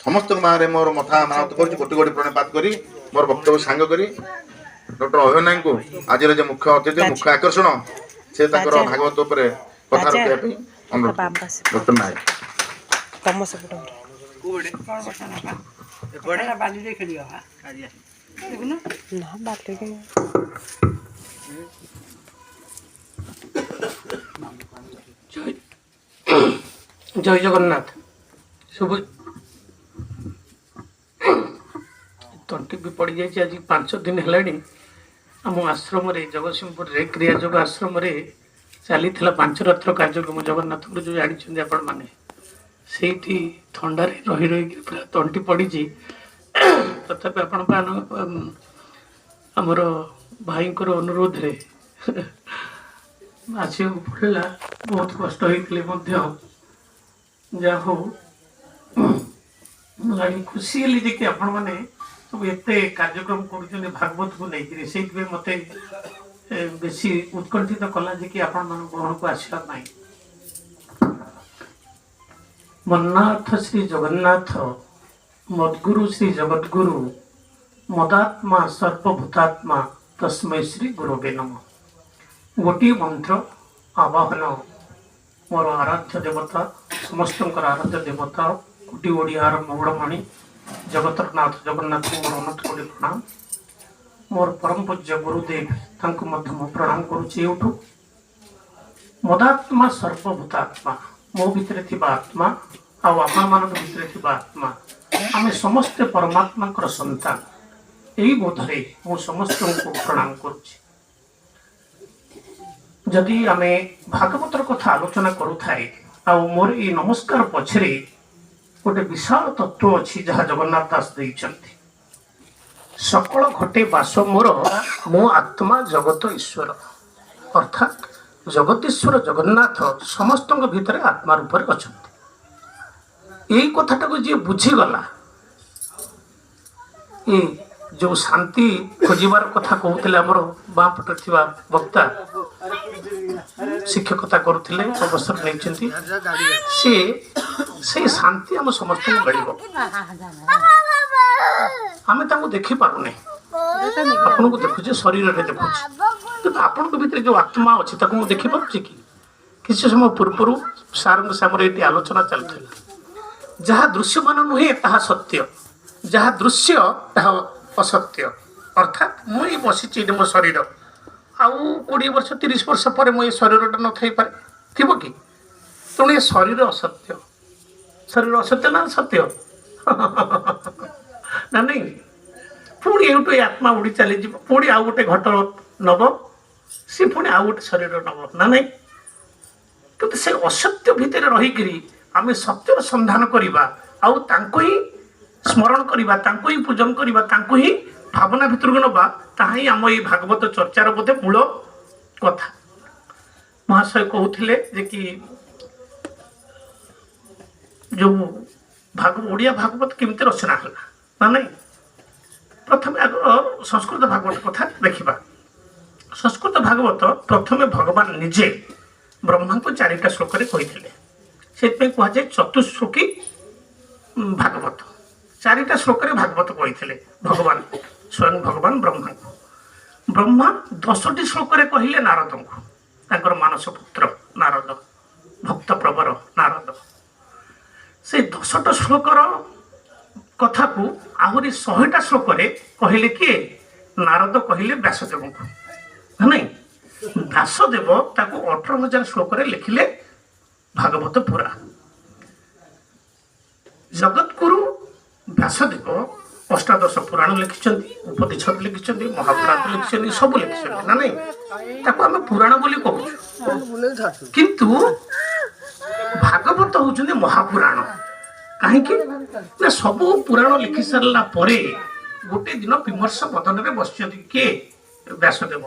ସମସ୍ତଙ୍କ ବାହାରେ ମୋର ମଥା ମାନତ କରୁଛି। କୋଟି କୋଟି ପ୍ରଣିପାତ କରି ମୋର ବକ୍ତବ୍ୟ ସାଙ୍ଗ କରି ଡକ୍ଟର ଅଭୟ ନାୟକଙ୍କୁ ଆଜିର ଯେ ମୁଖ୍ୟ ଅତିଥି, ମୁଖ୍ୟ ଆକର୍ଷଣ, ସେ ତାଙ୍କର ଭାଗବତ ଉପରେ କଥା ରଖିବା ପାଇଁ ଅନୁରୋଧ। ଡକ୍ଟର ନାୟକ ତମ ସେପଟ ନା ବାଲିରେ। ଜୟ ଜଗନ୍ନାଥ। ସବୁ ତଣ୍ଟି ବି ପଡ଼ିଯାଇଛି। ଆଜି 5 ଦିନ ହେଲାଣି ଆମ ଆଶ୍ରମରେ, ଜଗତସିଂହପୁରରେ କ୍ରିୟାଯୋଗ ଆଶ୍ରମରେ ଚାଲିଥିଲା ପାଞ୍ଚରାତ୍ର କାର୍ଯ୍ୟକ୍ରମ ଜଗନ୍ନାଥଙ୍କର, ଯେଉଁ ଜାଣିଛନ୍ତି ଆପଣମାନେ। ସେଇଠି ଥଣ୍ଡାରେ ରହି ରହିକି ପୁରା ତଣ୍ଟି ପଡ଼ିଛି। ତଥାପି ଆପଣ ଆମର ଭାଇଙ୍କର ଅନୁରୋଧରେ ଆସିବାକୁ ପଡ଼ିଲା, ବହୁତ କଷ୍ଟ ହେଇଥିଲେ ମଧ୍ୟ। ଯାହା ହଉ, ମୁଁ ଜାଣି ଖୁସି ହେଲି ଯେ କି ଆପଣମାନେ ସବୁ ଏତେ କାର୍ଯ୍ୟକ୍ରମ କରୁଛନ୍ତି ଭାଗବତକୁ ନେଇକିରି। ସେଇଥିପାଇଁ ମୋତେ ବେଶୀ ଉତ୍କଣ୍ଠିତ କଲା ଯେ କି ଆପଣମାନଙ୍କ ଗହଣକୁ ଆସିବା ପାଇଁ। ମନ୍ନାଥ ଶ୍ରୀ ଜଗନ୍ନାଥ, ମଦ୍ଗୁରୁ ଶ୍ରୀ ଜଗଦ୍ଗୁରୁ, ମଦାତ୍ମା ସର୍ବଭୂତାତ୍ମା ତସ୍ମୈ ଶ୍ରୀ ଗୁରବେ ନମଃ। ଗୋଟିଏ ମନ୍ତ୍ର ଆବାହନ, ମୋର ଆରାଧ୍ୟ ଦେବତା, ସମସ୍ତଙ୍କର ଆରାଧ୍ୟ ଦେବତା, କୋଟି ଓଡ଼ିଆର ମୌଡ଼ମଣି ଜଗତର ନାଥ ଜଗନ୍ନାଥଙ୍କୁ ମୋର ଅନନ୍ତ କୋଟି ପ୍ରଣାମ। ମୋର ପରମ ପୂଜ୍ୟ ଗୁରୁଦେବ, ତାଙ୍କୁ ମଧ୍ୟ ମୁଁ ପ୍ରଣାମ କରୁଛି ଏଇଠୁ। ମଦାତ୍ମା ସର୍ବଭୂତାତ୍ମା, ମୋ ଭିତରେ ଥିବା ଆତ୍ମା ଆଉ ଆପଣମାନଙ୍କ ଭିତରେ ଥିବା ଆତ୍ମା, ଆମେ ସମସ୍ତେ ପରମାତ୍ମାଙ୍କର ସନ୍ତାନ। ଏଇ ବୋଧରେ ମୁଁ ସମସ୍ତଙ୍କୁ ପ୍ରଣାମ କରୁଛି। ଯଦି ଆମେ ଭାଗବତର କଥା ଆଲୋଚନା କରୁଥାଏ, ଆଉ ମୋର ଏଇ ନମସ୍କାର ପଛରେ ଗୋଟେ ବିଶାଳ ତତ୍ତ୍ୱ ଅଛି ଯାହା ଜଗନ୍ନାଥ ଦାସ ଦେଇଛନ୍ତି। ସକଳ ଘଟେ ବାସ ମୋର, ମୋ ଆତ୍ମା ଜଗତ ଈଶ୍ୱର। ଅର୍ଥାତ୍ ଜଗତୀଶ୍ୱର ଜଗନ୍ନାଥ ସମସ୍ତଙ୍କ ଭିତରେ ଆତ୍ମା ରୂପରେ ଅଛନ୍ତି। ଏଇ କଥାଟାକୁ ଯିଏ ବୁଝିଗଲା, ଏ ଯେଉଁ ଶାନ୍ତି ଖୋଜିବାର କଥା କହୁଥିଲେ ଆମର ବାଁ ପଟରେ ଥିବା ବକ୍ତା, ଶିକ୍ଷକତା କରୁଥିଲେ, ଅବସର ନେଇଛନ୍ତି, ସିଏ ସେଇ ଶାନ୍ତି ଆମ ସମସ୍ତଙ୍କୁ ମିଳିବ। ଆମେ ତାଙ୍କୁ ଦେଖିପାରୁନେ, ଆପଣଙ୍କୁ ଦେଖୁଛେ, ଶରୀରରେ ଦେଖୁଛି, କିନ୍ତୁ ଆପଣଙ୍କ ଭିତରେ ଯେଉଁ ଆତ୍ମା ଅଛି ତାକୁ ମୁଁ ଦେଖିପାରୁଛି କି? କିଛି ସମୟ ପୂର୍ବରୁ ସାର୍ଙ୍କ ସାଙ୍ଗରେ ଏଇଠି ଆଲୋଚନା ଚାଲୁଥିଲା। ଯାହା ଦୃଶ୍ୟମାନ ନୁହେଁ ତାହା ସତ୍ୟ, ଯାହା ଦୃଶ୍ୟ ତାହା ଅସତ୍ୟ। ଅର୍ଥାତ୍ ମୁଁ ଏଇ ବସିଛି ଏଇଠି, ମୋ ଶରୀର ଆଉ 20 ବର୍ଷ 30 ବର୍ଷ ପରେ ମୁଁ ଏ ଶରୀରଟା ନଥାଇପାରେ, ଥିବ କି? ତେଣୁ ଏ ଶରୀର ଅସତ୍ୟ। ଶରୀର ଅସତ୍ୟ ନା ସତ୍ୟ ନା? ନାଇଁ। ପୁଣି ଏଇଠୁ ଏ ଆତ୍ମା ଉଡ଼ି ଚାଲିଯିବ, ପୁଣି ଆଉ ଗୋଟେ ଘଟ ନବ, ସିଏ ପୁଣି ଆଉ ଗୋଟେ ଶରୀର ନବ ନା ନାଇଁ? କିନ୍ତୁ ସେ ଅସତ୍ୟ ଭିତରେ ରହିକିରି ଆମେ ସତ୍ୟର ସନ୍ଧାନ କରିବା ଆଉ ତାଙ୍କୁ ହିଁ ସ୍ମରଣ କରିବା, ତାଙ୍କୁ ହିଁ ପୂଜନ କରିବା, ତାଙ୍କୁ ହିଁ ଭାବନା ଭିତରକୁ ନେବା, ତାହା ହିଁ ଆମ ଏଇ ଭାଗବତ ଚର୍ଚ୍ଚାର ବୋଧେ ମୂଳ କଥା। ମହାଶୟ କହୁଥିଲେ ଯେ କି ଯେଉଁ ଓଡ଼ିଆ ଭାଗବତ କେମିତି ରଚନା ହେଲା ନା ନାଇଁ? ପ୍ରଥମେ ଆଗ ସଂସ୍କୃତ ଭାଗବତ କଥା ଦେଖିବା। ସଂସ୍କୃତ ଭାଗବତ ପ୍ରଥମେ ଭଗବାନ ନିଜେ ବ୍ରହ୍ମାଙ୍କୁ 4ଟା ଶ୍ଲୋକରେ କହିଥିଲେ। ସେଥିପାଇଁ କୁହାଯାଏ ଚତୁଶ୍ଲୋକୀ ଭାଗବତ। 4ଟା ଶ୍ଲୋକରେ ଭାଗବତ କହିଥିଲେ ଭଗବାନ, ସ୍ୱୟଂ ଭଗବାନ ବ୍ରହ୍ମାଙ୍କୁ। ବ୍ରହ୍ମା 10ଟି ଶ୍ଲୋକରେ କହିଲେ ନାରଦଙ୍କୁ, ତାଙ୍କର ମାନସ ପୁତ୍ର ନାରଦ, ଭକ୍ତ ପ୍ରବର ନାରଦ। ସେ 10ଟା ଶ୍ଲୋକର କଥାକୁ ଆହୁରି 100ଟା ଶ୍ଲୋକରେ କହିଲେ କିଏ? ନାରଦ କହିଲେ ବ୍ୟାସଦେବଙ୍କୁ, ନାଇଁ? ବ୍ୟାସଦେବ ତାକୁ 18,000 ଶ୍ଲୋକରେ ଲେଖିଲେ ଭାଗବତ ପୁରା। ଜଗତଗୁରୁ ବ୍ୟାସଦେବ ଅଷ୍ଟାଦଶ ପୁରାଣ ଲେଖିଛନ୍ତି, ଉପନିଷଦ ଲେଖିଛନ୍ତି, ମହାଭାରତ ଲେଖିଛନ୍ତି, ସବୁ ଲେଖିଛନ୍ତି ନା ନାଇଁ? ତାକୁ ଆମେ ପୁରାଣ ବୋଲି କହୁଛୁ, କିନ୍ତୁ ଭାଗବତ ହଉଛନ୍ତି ମହାପୁରାଣ। କାହିଁକି ନା ସବୁ ପୁରାଣ ଲେଖି ସାରିଲା ପରେ ଗୋଟେ ଦିନ ବିମର୍ଶ ବଦନରେ ବସିଛନ୍ତି କିଏ? ବ୍ୟାସଦେବ।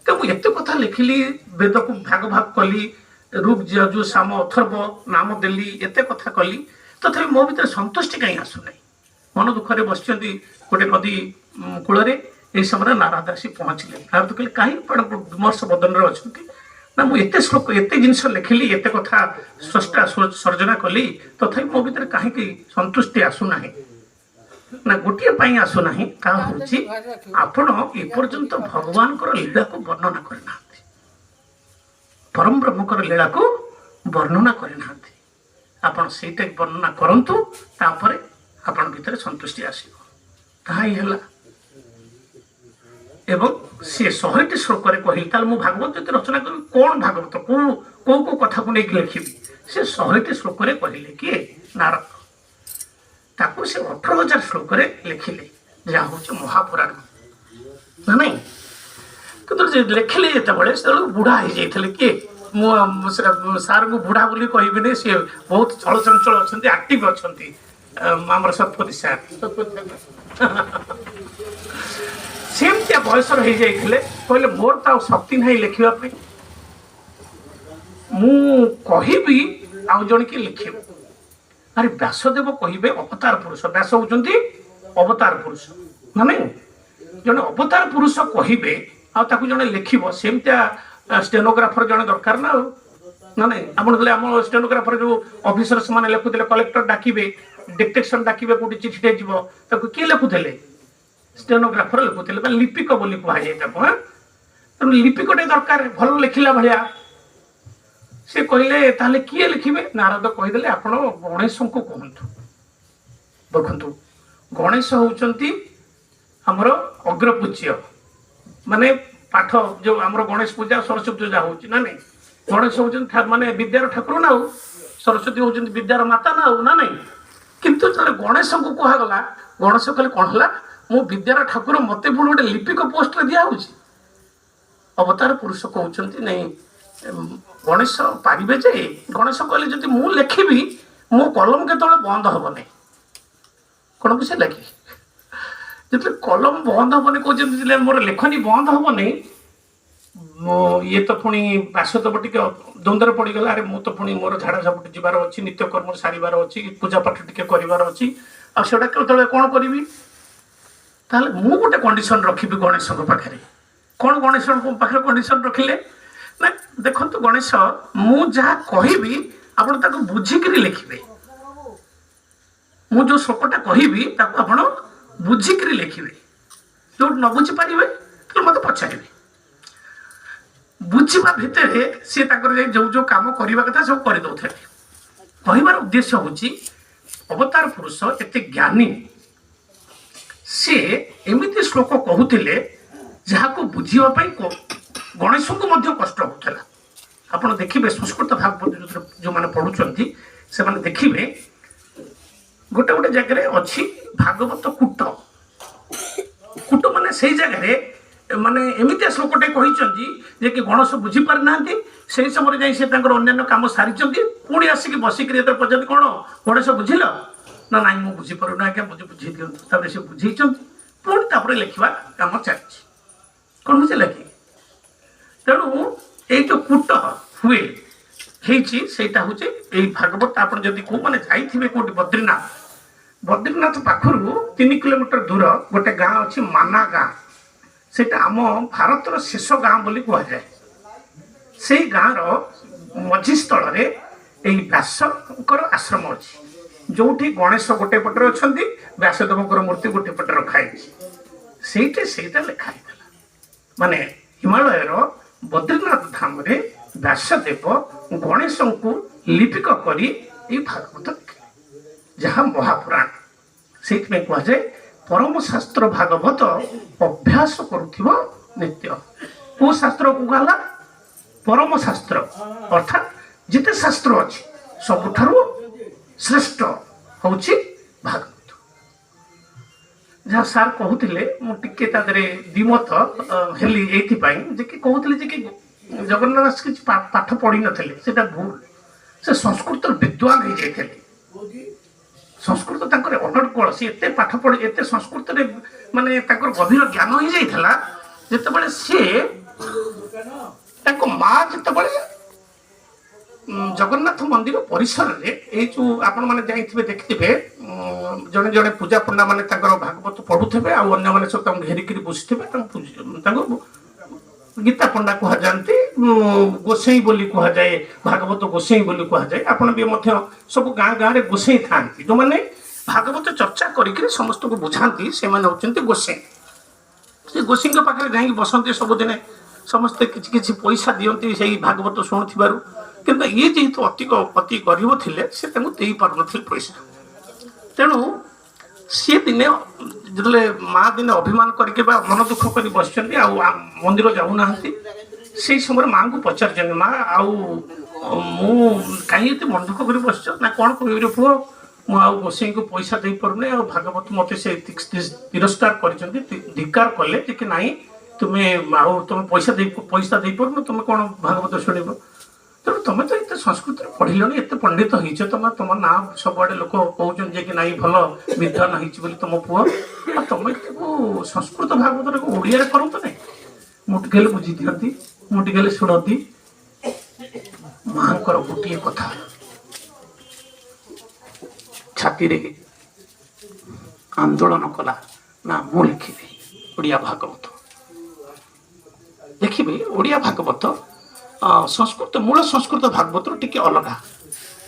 ତ ମୁଁ ଏତେ କଥା ଲେଖିଲି, ବେଦକୁ ଭାଗ ଭାଗ କଲି, ଋକ୍ ଯଜୁ ସାମ ଅଥର୍ବ ନାମ ଦେଲି, ଏତେ କଥା କଲି, ତଥାପି ମୋ ଭିତରେ ସନ୍ତୁଷ୍ଟି କାହିଁ ଆସୁନାହିଁ? ମନ ଦୁଃଖରେ ବସିଛନ୍ତି ଗୋଟେ ନଦୀ କୂଳରେ। ଏହି ସମୟରେ ନାରଦ ଆସି ପହଞ୍ଚିଲେ। ନାରଦ କହିଲେ, କାହିଁ ଆପଣ ବିମର୍ଶ ବଦନରେ ଅଛନ୍ତି? ନା, ମୁଁ ଏତେ ଶ୍ଲୋକ, ଏତେ ଜିନିଷ ଲେଖିଲି, ଏତେ କଥା ସ୍ରଷ୍ଟା ସର୍ଜନା କଲି, ତଥାପି ମୋ ଭିତରେ କାହିଁକି ସନ୍ତୁଷ୍ଟି ଆସୁନାହିଁ? ନା, ଗୋଟିଏ ପାଇଁ ଆସୁନାହିଁ, ତାହା ହେଉଛି ଆପଣ ଏପର୍ଯ୍ୟନ୍ତ ଭଗବାନଙ୍କର ଲୀଳାକୁ ବର୍ଣ୍ଣନା କରିନାହାନ୍ତି, ପରମ ବ୍ରହ୍ମଙ୍କର ଲୀଳାକୁ ବର୍ଣ୍ଣନା କରିନାହାନ୍ତି। ଆପଣ ସେଇଟା ବର୍ଣ୍ଣନା କରନ୍ତୁ, ତାପରେ ଆପଣଙ୍କ ଭିତରେ ସନ୍ତୁଷ୍ଟି ଆସିବ। ତାହା ହିଁ ହେଲା। ଏବଂ ସିଏ 100ଟି ଶ୍ଲୋକରେ କହିଲେ, ତାହେଲେ ମୁଁ ଭାଗବତ ଯଦି ରଚନା କରିବି, କ'ଣ ଭାଗବତ, କୋଉ କୋଉ କୋଉ କଥାକୁ ନେଇକି ଲେଖିବି? ସେ 100ଟି ଶ୍ଲୋକରେ କହିଲେ କିଏ? ନାରଦ। ତାକୁ ସେ 18,000 ଶ୍ଲୋକରେ ଲେଖିଲେ, ଯାହା ହେଉଛି ମହାପୁରାଣ ନା ନାଇଁ? କିନ୍ତୁ ଲେଖିଲେ ଯେତେବେଳେ, ସେତେବେଳେ ବୁଢ଼ା ହେଇଯାଇଥିଲେ କିଏ? ମୁଁ ସାର୍ଙ୍କୁ ବୁଢ଼ା ବୋଲି କହିବିନି, ସିଏ ବହୁତ ଚଳଚଞ୍ଚଳ ଅଛନ୍ତି, ଆକ୍ଟିଭ ଅଛନ୍ତି। ଆମର ଶତପଥୀ ସାର୍, ଶତପଥୀ ସେମିତିଆ ବୟସର ହେଇଯାଇଥିଲେ। କହିଲେ, ମୋର ତ ଆଉ ଶକ୍ତି ନାହିଁ ଲେଖିବା ପାଇଁ, ମୁଁ କହିବି, ଆଉ ଜଣେ କିଏ ଲେଖିବ। ଆରେ, ବ୍ୟାସଦେବ କହିବେ, ଅବତାର ପୁରୁଷ, ବ୍ୟାସ ହଉଛନ୍ତି ଅବତାର ପୁରୁଷ ନା ନାଇଁ? ଜଣେ ଅବତାର ପୁରୁଷ କହିବେ ଆଉ ତାକୁ ଜଣେ ଲେଖିବ, ସେମିତିଆ ଷ୍ଟେନୋଗ୍ରାଫର ଜଣେ ଦରକାର ନା ଆଉ ନା ନାଇଁ? ଆପଣ କହିଲେ ଆମ ଷ୍ଟେନୋଗ୍ରାଫର ଯୋଉ ଅଫିସର ସେମାନେ ଲେଖୁଥିଲେ, କଲେକ୍ଟର ଡାକିବେ, ଡିକ୍ଟେସନ ଡାକିବେ, କୋଉଠି ଚିଠିଟେ ଯିବ, ତାକୁ କିଏ ଲେଖୁଥିଲେ? ଷ୍ଟେନୋଗ୍ରାଫର ଲେଖୁଥିଲେ ବା ଲିପିକ ବୋଲି କୁହାଯାଏ ତାକୁ। ହଁ, ତେଣୁ ଲିପିକଟେ ଦରକାର ଭଲ ଲେଖିଲା ଭଳିଆ। ସେ କହିଲେ, ତାହେଲେ କିଏ ଲେଖିବେ? ନାରଦ କହିଦେଲେ, ଆପଣ ଗଣେଶଙ୍କୁ କୁହନ୍ତୁ। ଦେଖନ୍ତୁ, ଗଣେଶ ହଉଛନ୍ତି ଆମର ଅଗ୍ରପୂଜ୍ୟ, ମାନେ ପାଠ ଯୋଉ ଆମର ଗଣେଶ ପୂଜା, ସରସ୍ୱତୀ ପୂଜା ହଉଛି ନା ନାଇଁ? ଗଣେଶ ହଉଛନ୍ତି ମାନେ ବିଦ୍ୟାର ଠାକୁର ନା ଆଉ ସରସ୍ୱତୀ ହଉଛନ୍ତି ବିଦ୍ୟାର ମାତା ନା ଆଉ ନା ନାଇଁ? କିନ୍ତୁ ଯେତେବେଳେ ଗଣେଶଙ୍କୁ କୁହାଗଲା, ଗଣେଶ କହିଲେ, କ'ଣ ହେଲା? ମୁଁ ବିଦ୍ୟାର ଠାକୁର, ମତେ ପୁଣି ଗୋଟେ ଲିପିକ ପୋଷ୍ଟରେ ଦିଆହଉଛି? ଅବତାର ପୁରୁଷ କହୁଛନ୍ତି, ନାଇଁ, ଗଣେଶ ପାରିବେ ଯେ। ଗଣେଶ କହିଲେ, ଯଦି ମୁଁ ଲେଖିବି, ମୋ କଲମ କେତେବେଳେ ବନ୍ଦ ହବନି। କ'ଣ ବୁଝିଲା କି? ଯେତେବେଳେ କଲମ ବନ୍ଦ ହବନି କହୁଛନ୍ତି, ଯେତେବେଳେ ମୋର ଲେଖନୀ ବନ୍ଦ ହବନି, ମୁଁ ଇଏ ତ ପୁଣି ବ୍ୟାସଦେବ ଟିକେ ଦ୍ୱନ୍ଦ୍ୱରେ ପଡ଼ିଗଲା। ଆରେ ମୁଁ ତ ପୁଣି ମୋର ଝାଡ଼ା ଝପଟ ଯିବାର ଅଛି, ନିତ୍ୟକର୍ମ ସାରିବାର ଅଛି, ପୂଜା ପାଠ ଟିକେ କରିବାର ଅଛି, ଆଉ ସେଟା କେତେବେଳେ କ'ଣ କରିବି? ତାହେଲେ ମୁଁ ଗୋଟେ କଣ୍ଡିସନ ରଖିବି ଗଣେଶଙ୍କ ପାଖରେ। କ'ଣ ଗଣେଶଙ୍କ ପାଖରେ କଣ୍ଡିସନ ରଖିଲେ? ନା ଦେଖନ୍ତୁ ଗଣେଶ, ମୁଁ ଯାହା କହିବି ଆପଣ ତାକୁ ବୁଝିକିରି ଲେଖିବେ। ମୁଁ ଯେଉଁ ଶ୍ଲୋକଟା କହିବି ତାକୁ ଆପଣ ବୁଝିକିରି ଲେଖିବେ। ଯୋଉଠି ନ ବୁଝିପାରିବେ ତାହେଲେ ମୋତେ ପଚାରିବେ। ବୁଝିବା ଭିତରେ ସିଏ ତାଙ୍କର ଯାଇ ଯୋଉ ଯୋଉ କାମ କରିବା କଥା ସବୁ କରିଦେଉଥିଲେ। କହିବାର ଉଦ୍ଦେଶ୍ୟ ହେଉଛି ଅବତାର ପୁରୁଷ ଏତେ ଜ୍ଞାନୀ, ସିଏ ଏମିତି ଶ୍ଲୋକ କହୁଥିଲେ ଯାହାକୁ ବୁଝିବା ପାଇଁ ଗଣେଶଙ୍କୁ ମଧ୍ୟ କଷ୍ଟ ହେଉଥିଲା। ଆପଣ ଦେଖିବେ ସଂସ୍କୃତ ଭାଗବତ ଯୋଉଥିରେ ଯେଉଁମାନେ ପଢ଼ୁଛନ୍ତି ସେମାନେ ଦେଖିବେ ଗୋଟେ ଗୋଟେ ଜାଗାରେ ଅଛି ଭାଗବତ କୂଟ। କୂଟ ମାନେ ସେଇ ଜାଗାରେ ମାନେ ଏମିତିଆ ଶ୍ଲୋକଟେ କହିଛନ୍ତି ଯେ କି ଗଣେଶ ବୁଝିପାରିନାହାନ୍ତି। ସେଇ ସମୟରେ ଯାଇ ସେ ତାଙ୍କର ଅନ୍ୟାନ୍ୟ କାମ ସାରିଛନ୍ତି, ପୁଣି ଆସିକି ବସିକିରି ଯେତେବେଳେ ପଚାରନ୍ତି କ'ଣ ଗଣେଶ ବୁଝିଲ? ନା ନାଇଁ ମୁଁ ବୁଝିପାରୁନି ଆଜ୍ଞା, ବୁଝେଇ ଦିଅନ୍ତୁ। ତାପରେ ସେ ବୁଝେଇଛନ୍ତି, ପୁଣି ତାପରେ ଲେଖିବା କାମ ଚାଲିଛି। କ'ଣ ବୁଝିଲା କି? ତେଣୁ ଏଇ ଯୋଉ କୂଟ ହୁଏ ହେଇଛି ସେଇଟା ହେଉଛି ଏଇ ଭାଗବତ। ଆପଣ ଯଦି କେଉଁମାନେ ଯାଇଥିବେ କେଉଁଠି ବଦ୍ରିନାଥ, ବଦ୍ରିନାଥ ପାଖରୁ 3 କିଲୋମିଟର ଦୂର ଗୋଟେ ଗାଁ ଅଛି ମାନା ଗାଁ। ସେଇଟା ଆମ ଭାରତର ଶେଷ ଗାଁ ବୋଲି କୁହାଯାଏ। ସେଇ ଗାଁର ମଝିସ୍ଥଳରେ ଏଇ ବ୍ୟାସଙ୍କର ଆଶ୍ରମ ଅଛି, ଯୋଉଠି ଗଣେଶ ଗୋଟେ ପଟରେ ଅଛନ୍ତି, ବ୍ୟାସଦେବଙ୍କର ମୂର୍ତ୍ତି ଗୋଟେ ପଟରେ ରଖା ହେଇଛି। ସେଇଠି ସେଇଟା ଲେଖା ହେଇଥିଲା। ମାନେ ହିମାଳୟର ବଦ୍ରିନାଥ ଧାମରେ ବ୍ୟାସଦେବ ଗଣେଶଙ୍କୁ ଲିପିକ କରି ଏଇ ଭାଗବତ ଲେଖିଲେ, ଯାହା ମହାପୁରାଣ। ସେଇଥିପାଇଁ କୁହାଯାଏ ପରମ ଶାସ୍ତ୍ର ଭାଗବତ ଅଭ୍ୟାସ କରୁଥିବ ନିତ୍ୟ। କୋଉ ଶାସ୍ତ୍ର କୁହାଗଲା? ପରମ ଶାସ୍ତ୍ର, ଅର୍ଥାତ୍ ଯେତେ ଶାସ୍ତ୍ର ଅଛି ସବୁଠାରୁ ଶ୍ରେଷ୍ଠ ହେଉଛି ଭାଗବତ। ଯାହା ସାର୍ କହୁଥିଲେ ମୁଁ ଟିକେ ତା ଦେହରେ ଦ୍ୱିମତ ହେଲି ଏଇଥିପାଇଁ ଯେ କି କହୁଥିଲେ ଯେ କି ଜଗନ୍ନାଥ ଦାସ କିଛି ପାଠ ପଢ଼ିନଥିଲେ, ସେଇଟା ଭୁଲ। ସେ ସଂସ୍କୃତର ବିଦ୍ୱାନ ହେଇଯାଇଥିଲେ। ସଂସ୍କୃତ ତାଙ୍କର ଅନର୍ଗଳ, ସେ ଏତେ ପାଠ ପଢ଼ି ଏତେ ସଂସ୍କୃତରେ ମାନେ ତାଙ୍କର ଗଭୀର ଜ୍ଞାନ ହେଇଯାଇଥିଲା। ଯେତେବେଳେ ସିଏ ତାଙ୍କ ମା ଯେତେବେଳେ ଜଗନ୍ନାଥ ମନ୍ଦିର ପରିସରରେ ଏଇ ଯୋଉ ଆପଣମାନେ ଯାଇଥିବେ ଦେଖିଥିବେ, ଜଣେ ଜଣେ ପୂଜା ପଣ୍ଡା ମାନେ ତାଙ୍କର ଭାଗବତ ପଢୁଥିବେ, ଆଉ ଅନ୍ୟମାନେ ସବୁ ତାଙ୍କୁ ଘେରିକିରି ବସିଥିବେ। ତାଙ୍କୁ ଗୀତା ପଣ୍ଡା କୁହାଯାଆନ୍ତି, ଗୋସେଇଁ ବୋଲି କୁହାଯାଏ, ଭାଗବତ ଗୋସେଇଁ ବୋଲି କୁହାଯାଏ। ଆପଣ ବି ମଧ୍ୟ ସବୁ ଗାଁ ଗାଁରେ ଗୋସେଇଁ ଥାଆନ୍ତି, ଯେଉଁମାନେ ଭାଗବତ ଚର୍ଚ୍ଚା କରିକିରି ସମସ୍ତଙ୍କୁ ବୁଝାନ୍ତି, ସେମାନେ ହେଉଛନ୍ତି ଗୋସେଇଁ। ସେ ଗୋସେଇଁଙ୍କ ପାଖରେ ଯାଇକି ବସନ୍ତି ସବୁଦିନେ, ସମସ୍ତେ କିଛି କିଛି ପଇସା ଦିଅନ୍ତି ସେଇ ଭାଗବତ ଶୁଣୁଥିବାରୁ। କିନ୍ତୁ ଇଏ ଯେହେତୁ ଅତି ଗରିବ ଥିଲେ, ସେ ତାଙ୍କୁ ଦେଇପାରୁନଥିଲେ ପଇସା। ତେଣୁ ସିଏ ଦିନେ ଯେତେବେଳେ ମା ଦିନେ ଅଭିମାନ କରିକି ବା ମନ ଦୁଃଖ କରି ବସିଛନ୍ତି ଆଉ ମନ୍ଦିର ଯାଉନାହାନ୍ତି, ସେଇ ସମୟରେ ମାଆଙ୍କୁ ପଚାରିଛନ୍ତି, ମା ଆଉ ମୁଁ କାହିଁ ଏତେ ମନ ଦୁଃଖ କରି ବସିଛ? ନା କ'ଣ କହିବି ରେ ପୁଅ, ମୁଁ ଆଉ ଗୋସେଇଙ୍କୁ ପଇସା ଦେଇପାରୁନି, ଆଉ ଭାଗବତ ମୋତେ ସେ ତିରସ୍କାର କରିଛନ୍ତି, ଧିକ୍କାର କଲେ ଯେ କି ନାଇଁ ତୁମେ ଆଉ ତୁମେ ପଇସା ଦେଇପାରୁନ, ତୁମେ କ'ଣ ଭାଗବତ ଶୁଣିବ? ତେଣୁ ତମେ ତ ଏତେ ସଂସ୍କୃତରେ ପଢ଼ିଲଣି, ଏତେ ପଣ୍ଡିତ ହେଇଛ, ତମ ନାଁ ସବୁଆଡ଼େ ଲୋକ କହୁଛନ୍ତି ଯେ କି ନାଇଁ ଭଲ ବିଦ୍ୱାନ ହେଇଛି ବୋଲି ତମ ପୁଅ, ଆଉ ତମେ ତାକୁ ସଂସ୍କୃତ ଭାଗବତଟାକୁ ଓଡ଼ିଆରେ କରନ୍ତ ନାଇଁ, ମୁଁ ଟିକେ ହେଲେ ବୁଝି ଦିଅନ୍ତି, ମୁଁ ଟିକେ ହେଲେ ଶୁଣନ୍ତି। ମାଙ୍କର ଗୋଟିଏ କଥା ଛାତିରେ ଆନ୍ଦୋଳନ କଲା, ନା ମୁଁ ଲେଖିବି ଓଡ଼ିଆ ଭାଗବତ। ଦେଖିବେ ଓଡ଼ିଆ ଭାଗବତ ସଂସ୍କୃତ ମୂଳ ସଂସ୍କୃତ ଭାଗବତରୁ ଟିକେ ଅଲଗା,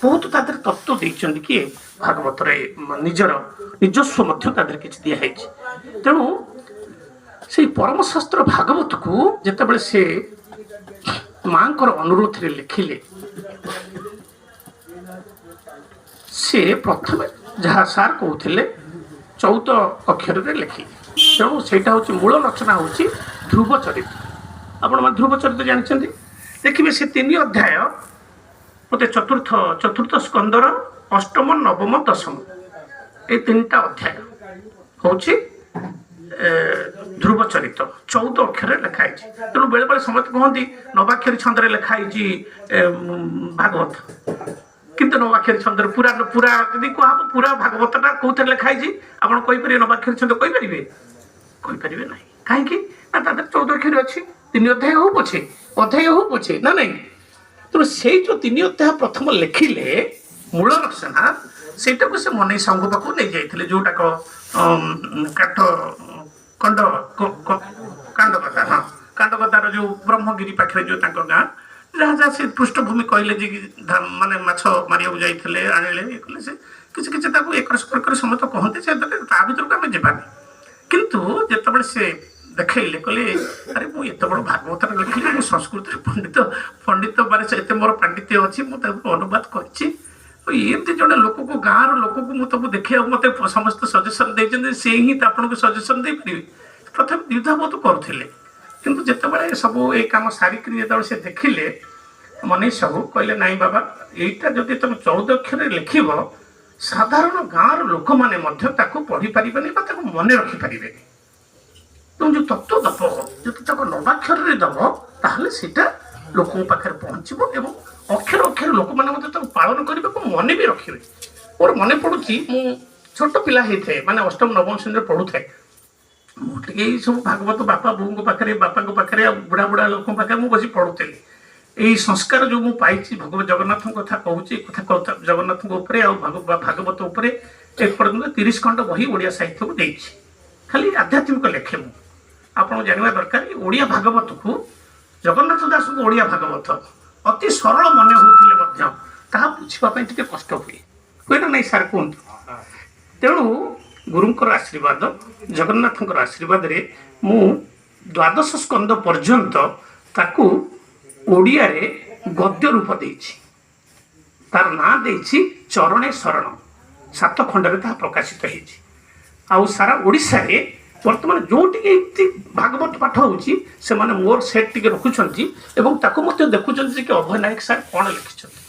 ବହୁତ ତା ଦେହରେ ତତ୍ତ୍ୱ ଦେଇଛନ୍ତି କିଏ ଭାଗବତରେ ନିଜର ନିଜସ୍ୱ ମଧ୍ୟ ତା ଦେହରେ କିଛି ଦିଆହେଇଛି। ତେଣୁ ସେଇ ପରମଶାସ୍ତ୍ର ଭାଗବତକୁ ଯେତେବେଳେ ସେ ମାଙ୍କର ଅନୁରୋଧରେ ଲେଖିଲେ, ସେ ପ୍ରଥମେ ଯାହା ସାର୍ କହୁଥିଲେ 14 ଅକ୍ଷରରେ ଲେଖିଲେ। ତେଣୁ ସେଇଟା ହେଉଛି ମୂଳ ରଚନା ହେଉଛି ଧ୍ରୁବ ଚରିତ୍ର। ଆପଣମାନେ ଧ୍ରୁବ ଚରିତ୍ର ଜାଣିଛନ୍ତି। ଦେଖିବେ ସେ 3 ଅଧ୍ୟାୟ ମୋତେ ଚତୁର୍ଥ ସ୍କନ୍ଦର ଅଷ୍ଟମ ନବମ ଦଶମ ଏଇ 3ଟା ଅଧ୍ୟାୟ ହେଉଛି ଧ୍ରୁବ ଚରିତ୍ର, 14 ଅକ୍ଷରରେ ଲେଖା ହେଇଛି। ତେଣୁ ବେଳେବେଳେ ସମସ୍ତେ କହନ୍ତି ନବାକ୍ଷରୀ ଛନ୍ଦରେ ଲେଖା ହେଇଛି ଭାଗବତ, କିନ୍ତୁ ନବାକ୍ଷରୀ ଛନ୍ଦରେ ପୁରା ପୁରା ଯଦି କୁହାହବ ପୁରା ଭାଗବତଟା କୋଉଥିରେ ଲେଖା ହେଇଛି ଆପଣ କହିପାରିବେ? ନବାକ୍ଷରୀ ଛନ୍ଦ କହିପାରିବେ? କହିପାରିବେ ନାହିଁ। କାହିଁକି ନା ତା ଦେହରେ 14 ଅକ୍ଷର ଅଛି। ତିନି ଅଧ୍ୟାୟ ହଉ ପଛେ, ଅଧ୍ୟାୟ ହଉ ପଛେ, ନା ନାଇଁ। ତେଣୁ ସେଇ ଯେଉଁ 3 ଅଧ୍ୟାୟ ପ୍ରଥମ ଲେଖିଲେ ମୂଳ ରଚନା, ସେଇଟାକୁ ସେ ମନେଇ ସାହୁଙ୍କ ପାଖକୁ ନେଇଯାଇଥିଲେ, ଯେଉଁଟାକ କାଠ କଣ୍ଡ କାଣ୍ଡକତା, ହଁ କାଣ୍ଡକତାର ଯେଉଁ ବ୍ରହ୍ମଗିରି ପାଖରେ ଯେଉଁ ତାଙ୍କ ଗାଁ, ଯାହା ଯାହା ସେ ପୃଷ୍ଠଭୂମି କହିଲେ ଯେ କି ମାନେ ମାଛ ମାରିବାକୁ ଯାଇଥିଲେ, ଆଣିଲେ, ଇଏ କଲେ, ସେ କିଛି କିଛି ତାକୁ ଏକର ସେକର କରି ସମସ୍ତେ କହନ୍ତି, ସେ ତା ଭିତରକୁ ଆମେ ଯିବାନି। କିନ୍ତୁ ଯେତେବେଳେ ସେ ଦେଖେଇଲେ, କହିଲେ ଆରେ ମୁଁ ଏତେ ବଡ଼ ଭାଗବତଟା ଲେଖିଲି, ମୁଁ ସଂସ୍କୃତରେ ପଣ୍ଡିତ, ପଣ୍ଡିତ ମାନେ ସେ ଏତେ ମୋର ପାଣ୍ଡିତ୍ୟ ଅଛି, ମୁଁ ତାକୁ ଅନୁବାଦ କରିଛି, ଆଉ ଏମିତି ଜଣେ ଲୋକକୁ, ଗାଁର ଲୋକକୁ ମୁଁ ତାକୁ ଦେଖିବାକୁ ମୋତେ ସମସ୍ତେ ସଜେସନ୍ ଦେଇଛନ୍ତି, ସେ ହିଁ ତ ଆପଣଙ୍କୁ ସଜେସନ୍ ଦେଇପାରିବେ। ପ୍ରଥମେ ଦ୍ୱିଧାବୋଧ କରୁଥିଲେ, କିନ୍ତୁ ଯେତେବେଳେ ସବୁ ଏଇ କାମ ସାରିକିରି ଯେତେବେଳେ ସେ ଦେଖିଲେ ମନୀଷ ସାହୁ କହିଲେ ନାଇଁ ବାବା, ଏଇଟା ଯଦି ତୁମେ 14 ଅକ୍ଷରରେ ଲେଖିବ, ସାଧାରଣ ଗାଁର ଲୋକମାନେ ମଧ୍ୟ ତାକୁ ପଢ଼ିପାରିବେନି ବା ତାକୁ ମନେ ରଖିପାରିବେନି। ତୁମେ ଯେଉଁ ତତ୍ତ୍ୱ ଦବ, ଯଦି ତାକୁ ନବାକ୍ଷରରେ ଦବ, ତାହେଲେ ସେଇଟା ଲୋକଙ୍କ ପାଖରେ ପହଞ୍ଚିବ ଏବଂ ଅକ୍ଷର ଅକ୍ଷର ଲୋକମାନେ ମଧ୍ୟ ତାକୁ ପାଳନ କରିବାକୁ ମନେ ବି ରଖିବେ। ମୋର ମନେ ପଡ଼ୁଛି, ମୁଁ ଛୋଟ ପିଲା ହେଇଥାଏ, ମାନେ ଅଷ୍ଟମ ନବମ ଶ୍ରେଣୀରେ ପଢ଼ୁଥାଏ, ମୁଁ ଟିକେ ଏଇ ସବୁ ଭାଗବତ ବାପା ବୋଉଙ୍କ ପାଖରେ, ବାପାଙ୍କ ପାଖରେ ଆଉ ବୁଢ଼ା ବୁଢ଼ା ଲୋକଙ୍କ ପାଖରେ ମୁଁ ବସି ପଢ଼ୁଥିଲି। ଏଇ ସଂସ୍କାର ଯେଉଁ ମୁଁ ପାଇଛି, ଭଗବାନ ଜଗନ୍ନାଥଙ୍କ କଥା କହୁଛି, କଥା ଜଗନ୍ନାଥଙ୍କ ଉପରେ ଆଉ ଭାଗବତ ଉପରେ ଏପର୍ଯ୍ୟନ୍ତ 30 ଖଣ୍ଡ ବହି ଓଡ଼ିଆ ସାହିତ୍ୟକୁ ଦେଇଛି। ଖାଲି ଆଧ୍ୟାତ୍ମିକ ଲେଖେ ମୁଁ। ଆପଣ ଜାଣିବା ଦରକାର, ଓଡ଼ିଆ ଭାଗବତକୁ, ଜଗନ୍ନାଥ ଦାସଙ୍କୁ ଓଡ଼ିଆ ଭାଗବତ ଅତି ସରଳ ମନେ ହେଉଥିଲେ ମଧ୍ୟ ତାହା ବୁଝିବା ପାଇଁ ଟିକେ କଷ୍ଟ ହୁଏ। ହୁଏ ନା ନାଇଁ ସାର୍ କୁହନ୍ତୁ? ତେଣୁ ଗୁରୁଙ୍କର ଆଶୀର୍ବାଦ, ଜଗନ୍ନାଥଙ୍କର ଆଶୀର୍ବାଦରେ ମୁଁ ଦ୍ୱାଦଶ ସ୍କନ୍ଦ ପର୍ଯ୍ୟନ୍ତ ତାକୁ ଓଡ଼ିଆରେ ଗଦ୍ୟ ରୂପ ଦେଇଛି। ତାର ନାଁ ଦେଇଛି ଚରଣେ ଶରଣ। 7 ଖଣ୍ଡରେ ତାହା ପ୍ରକାଶିତ ହେଇଛି। ଆଉ ସାରା ଓଡ଼ିଶାରେ ବର୍ତ୍ତମାନ ଯେଉଁଠିକି ଏମିତି ଭାଗବତ ପାଠ ହେଉଛି, ସେମାନେ ମୋର ସେଟ୍ ଟିକେ ରଖୁଛନ୍ତି ଏବଂ ତାକୁ ମଧ୍ୟ ଦେଖୁଛନ୍ତି ଯେ କି ଅଭୟ ନାୟକ ସାର୍ କ'ଣ ଲେଖିଛନ୍ତି,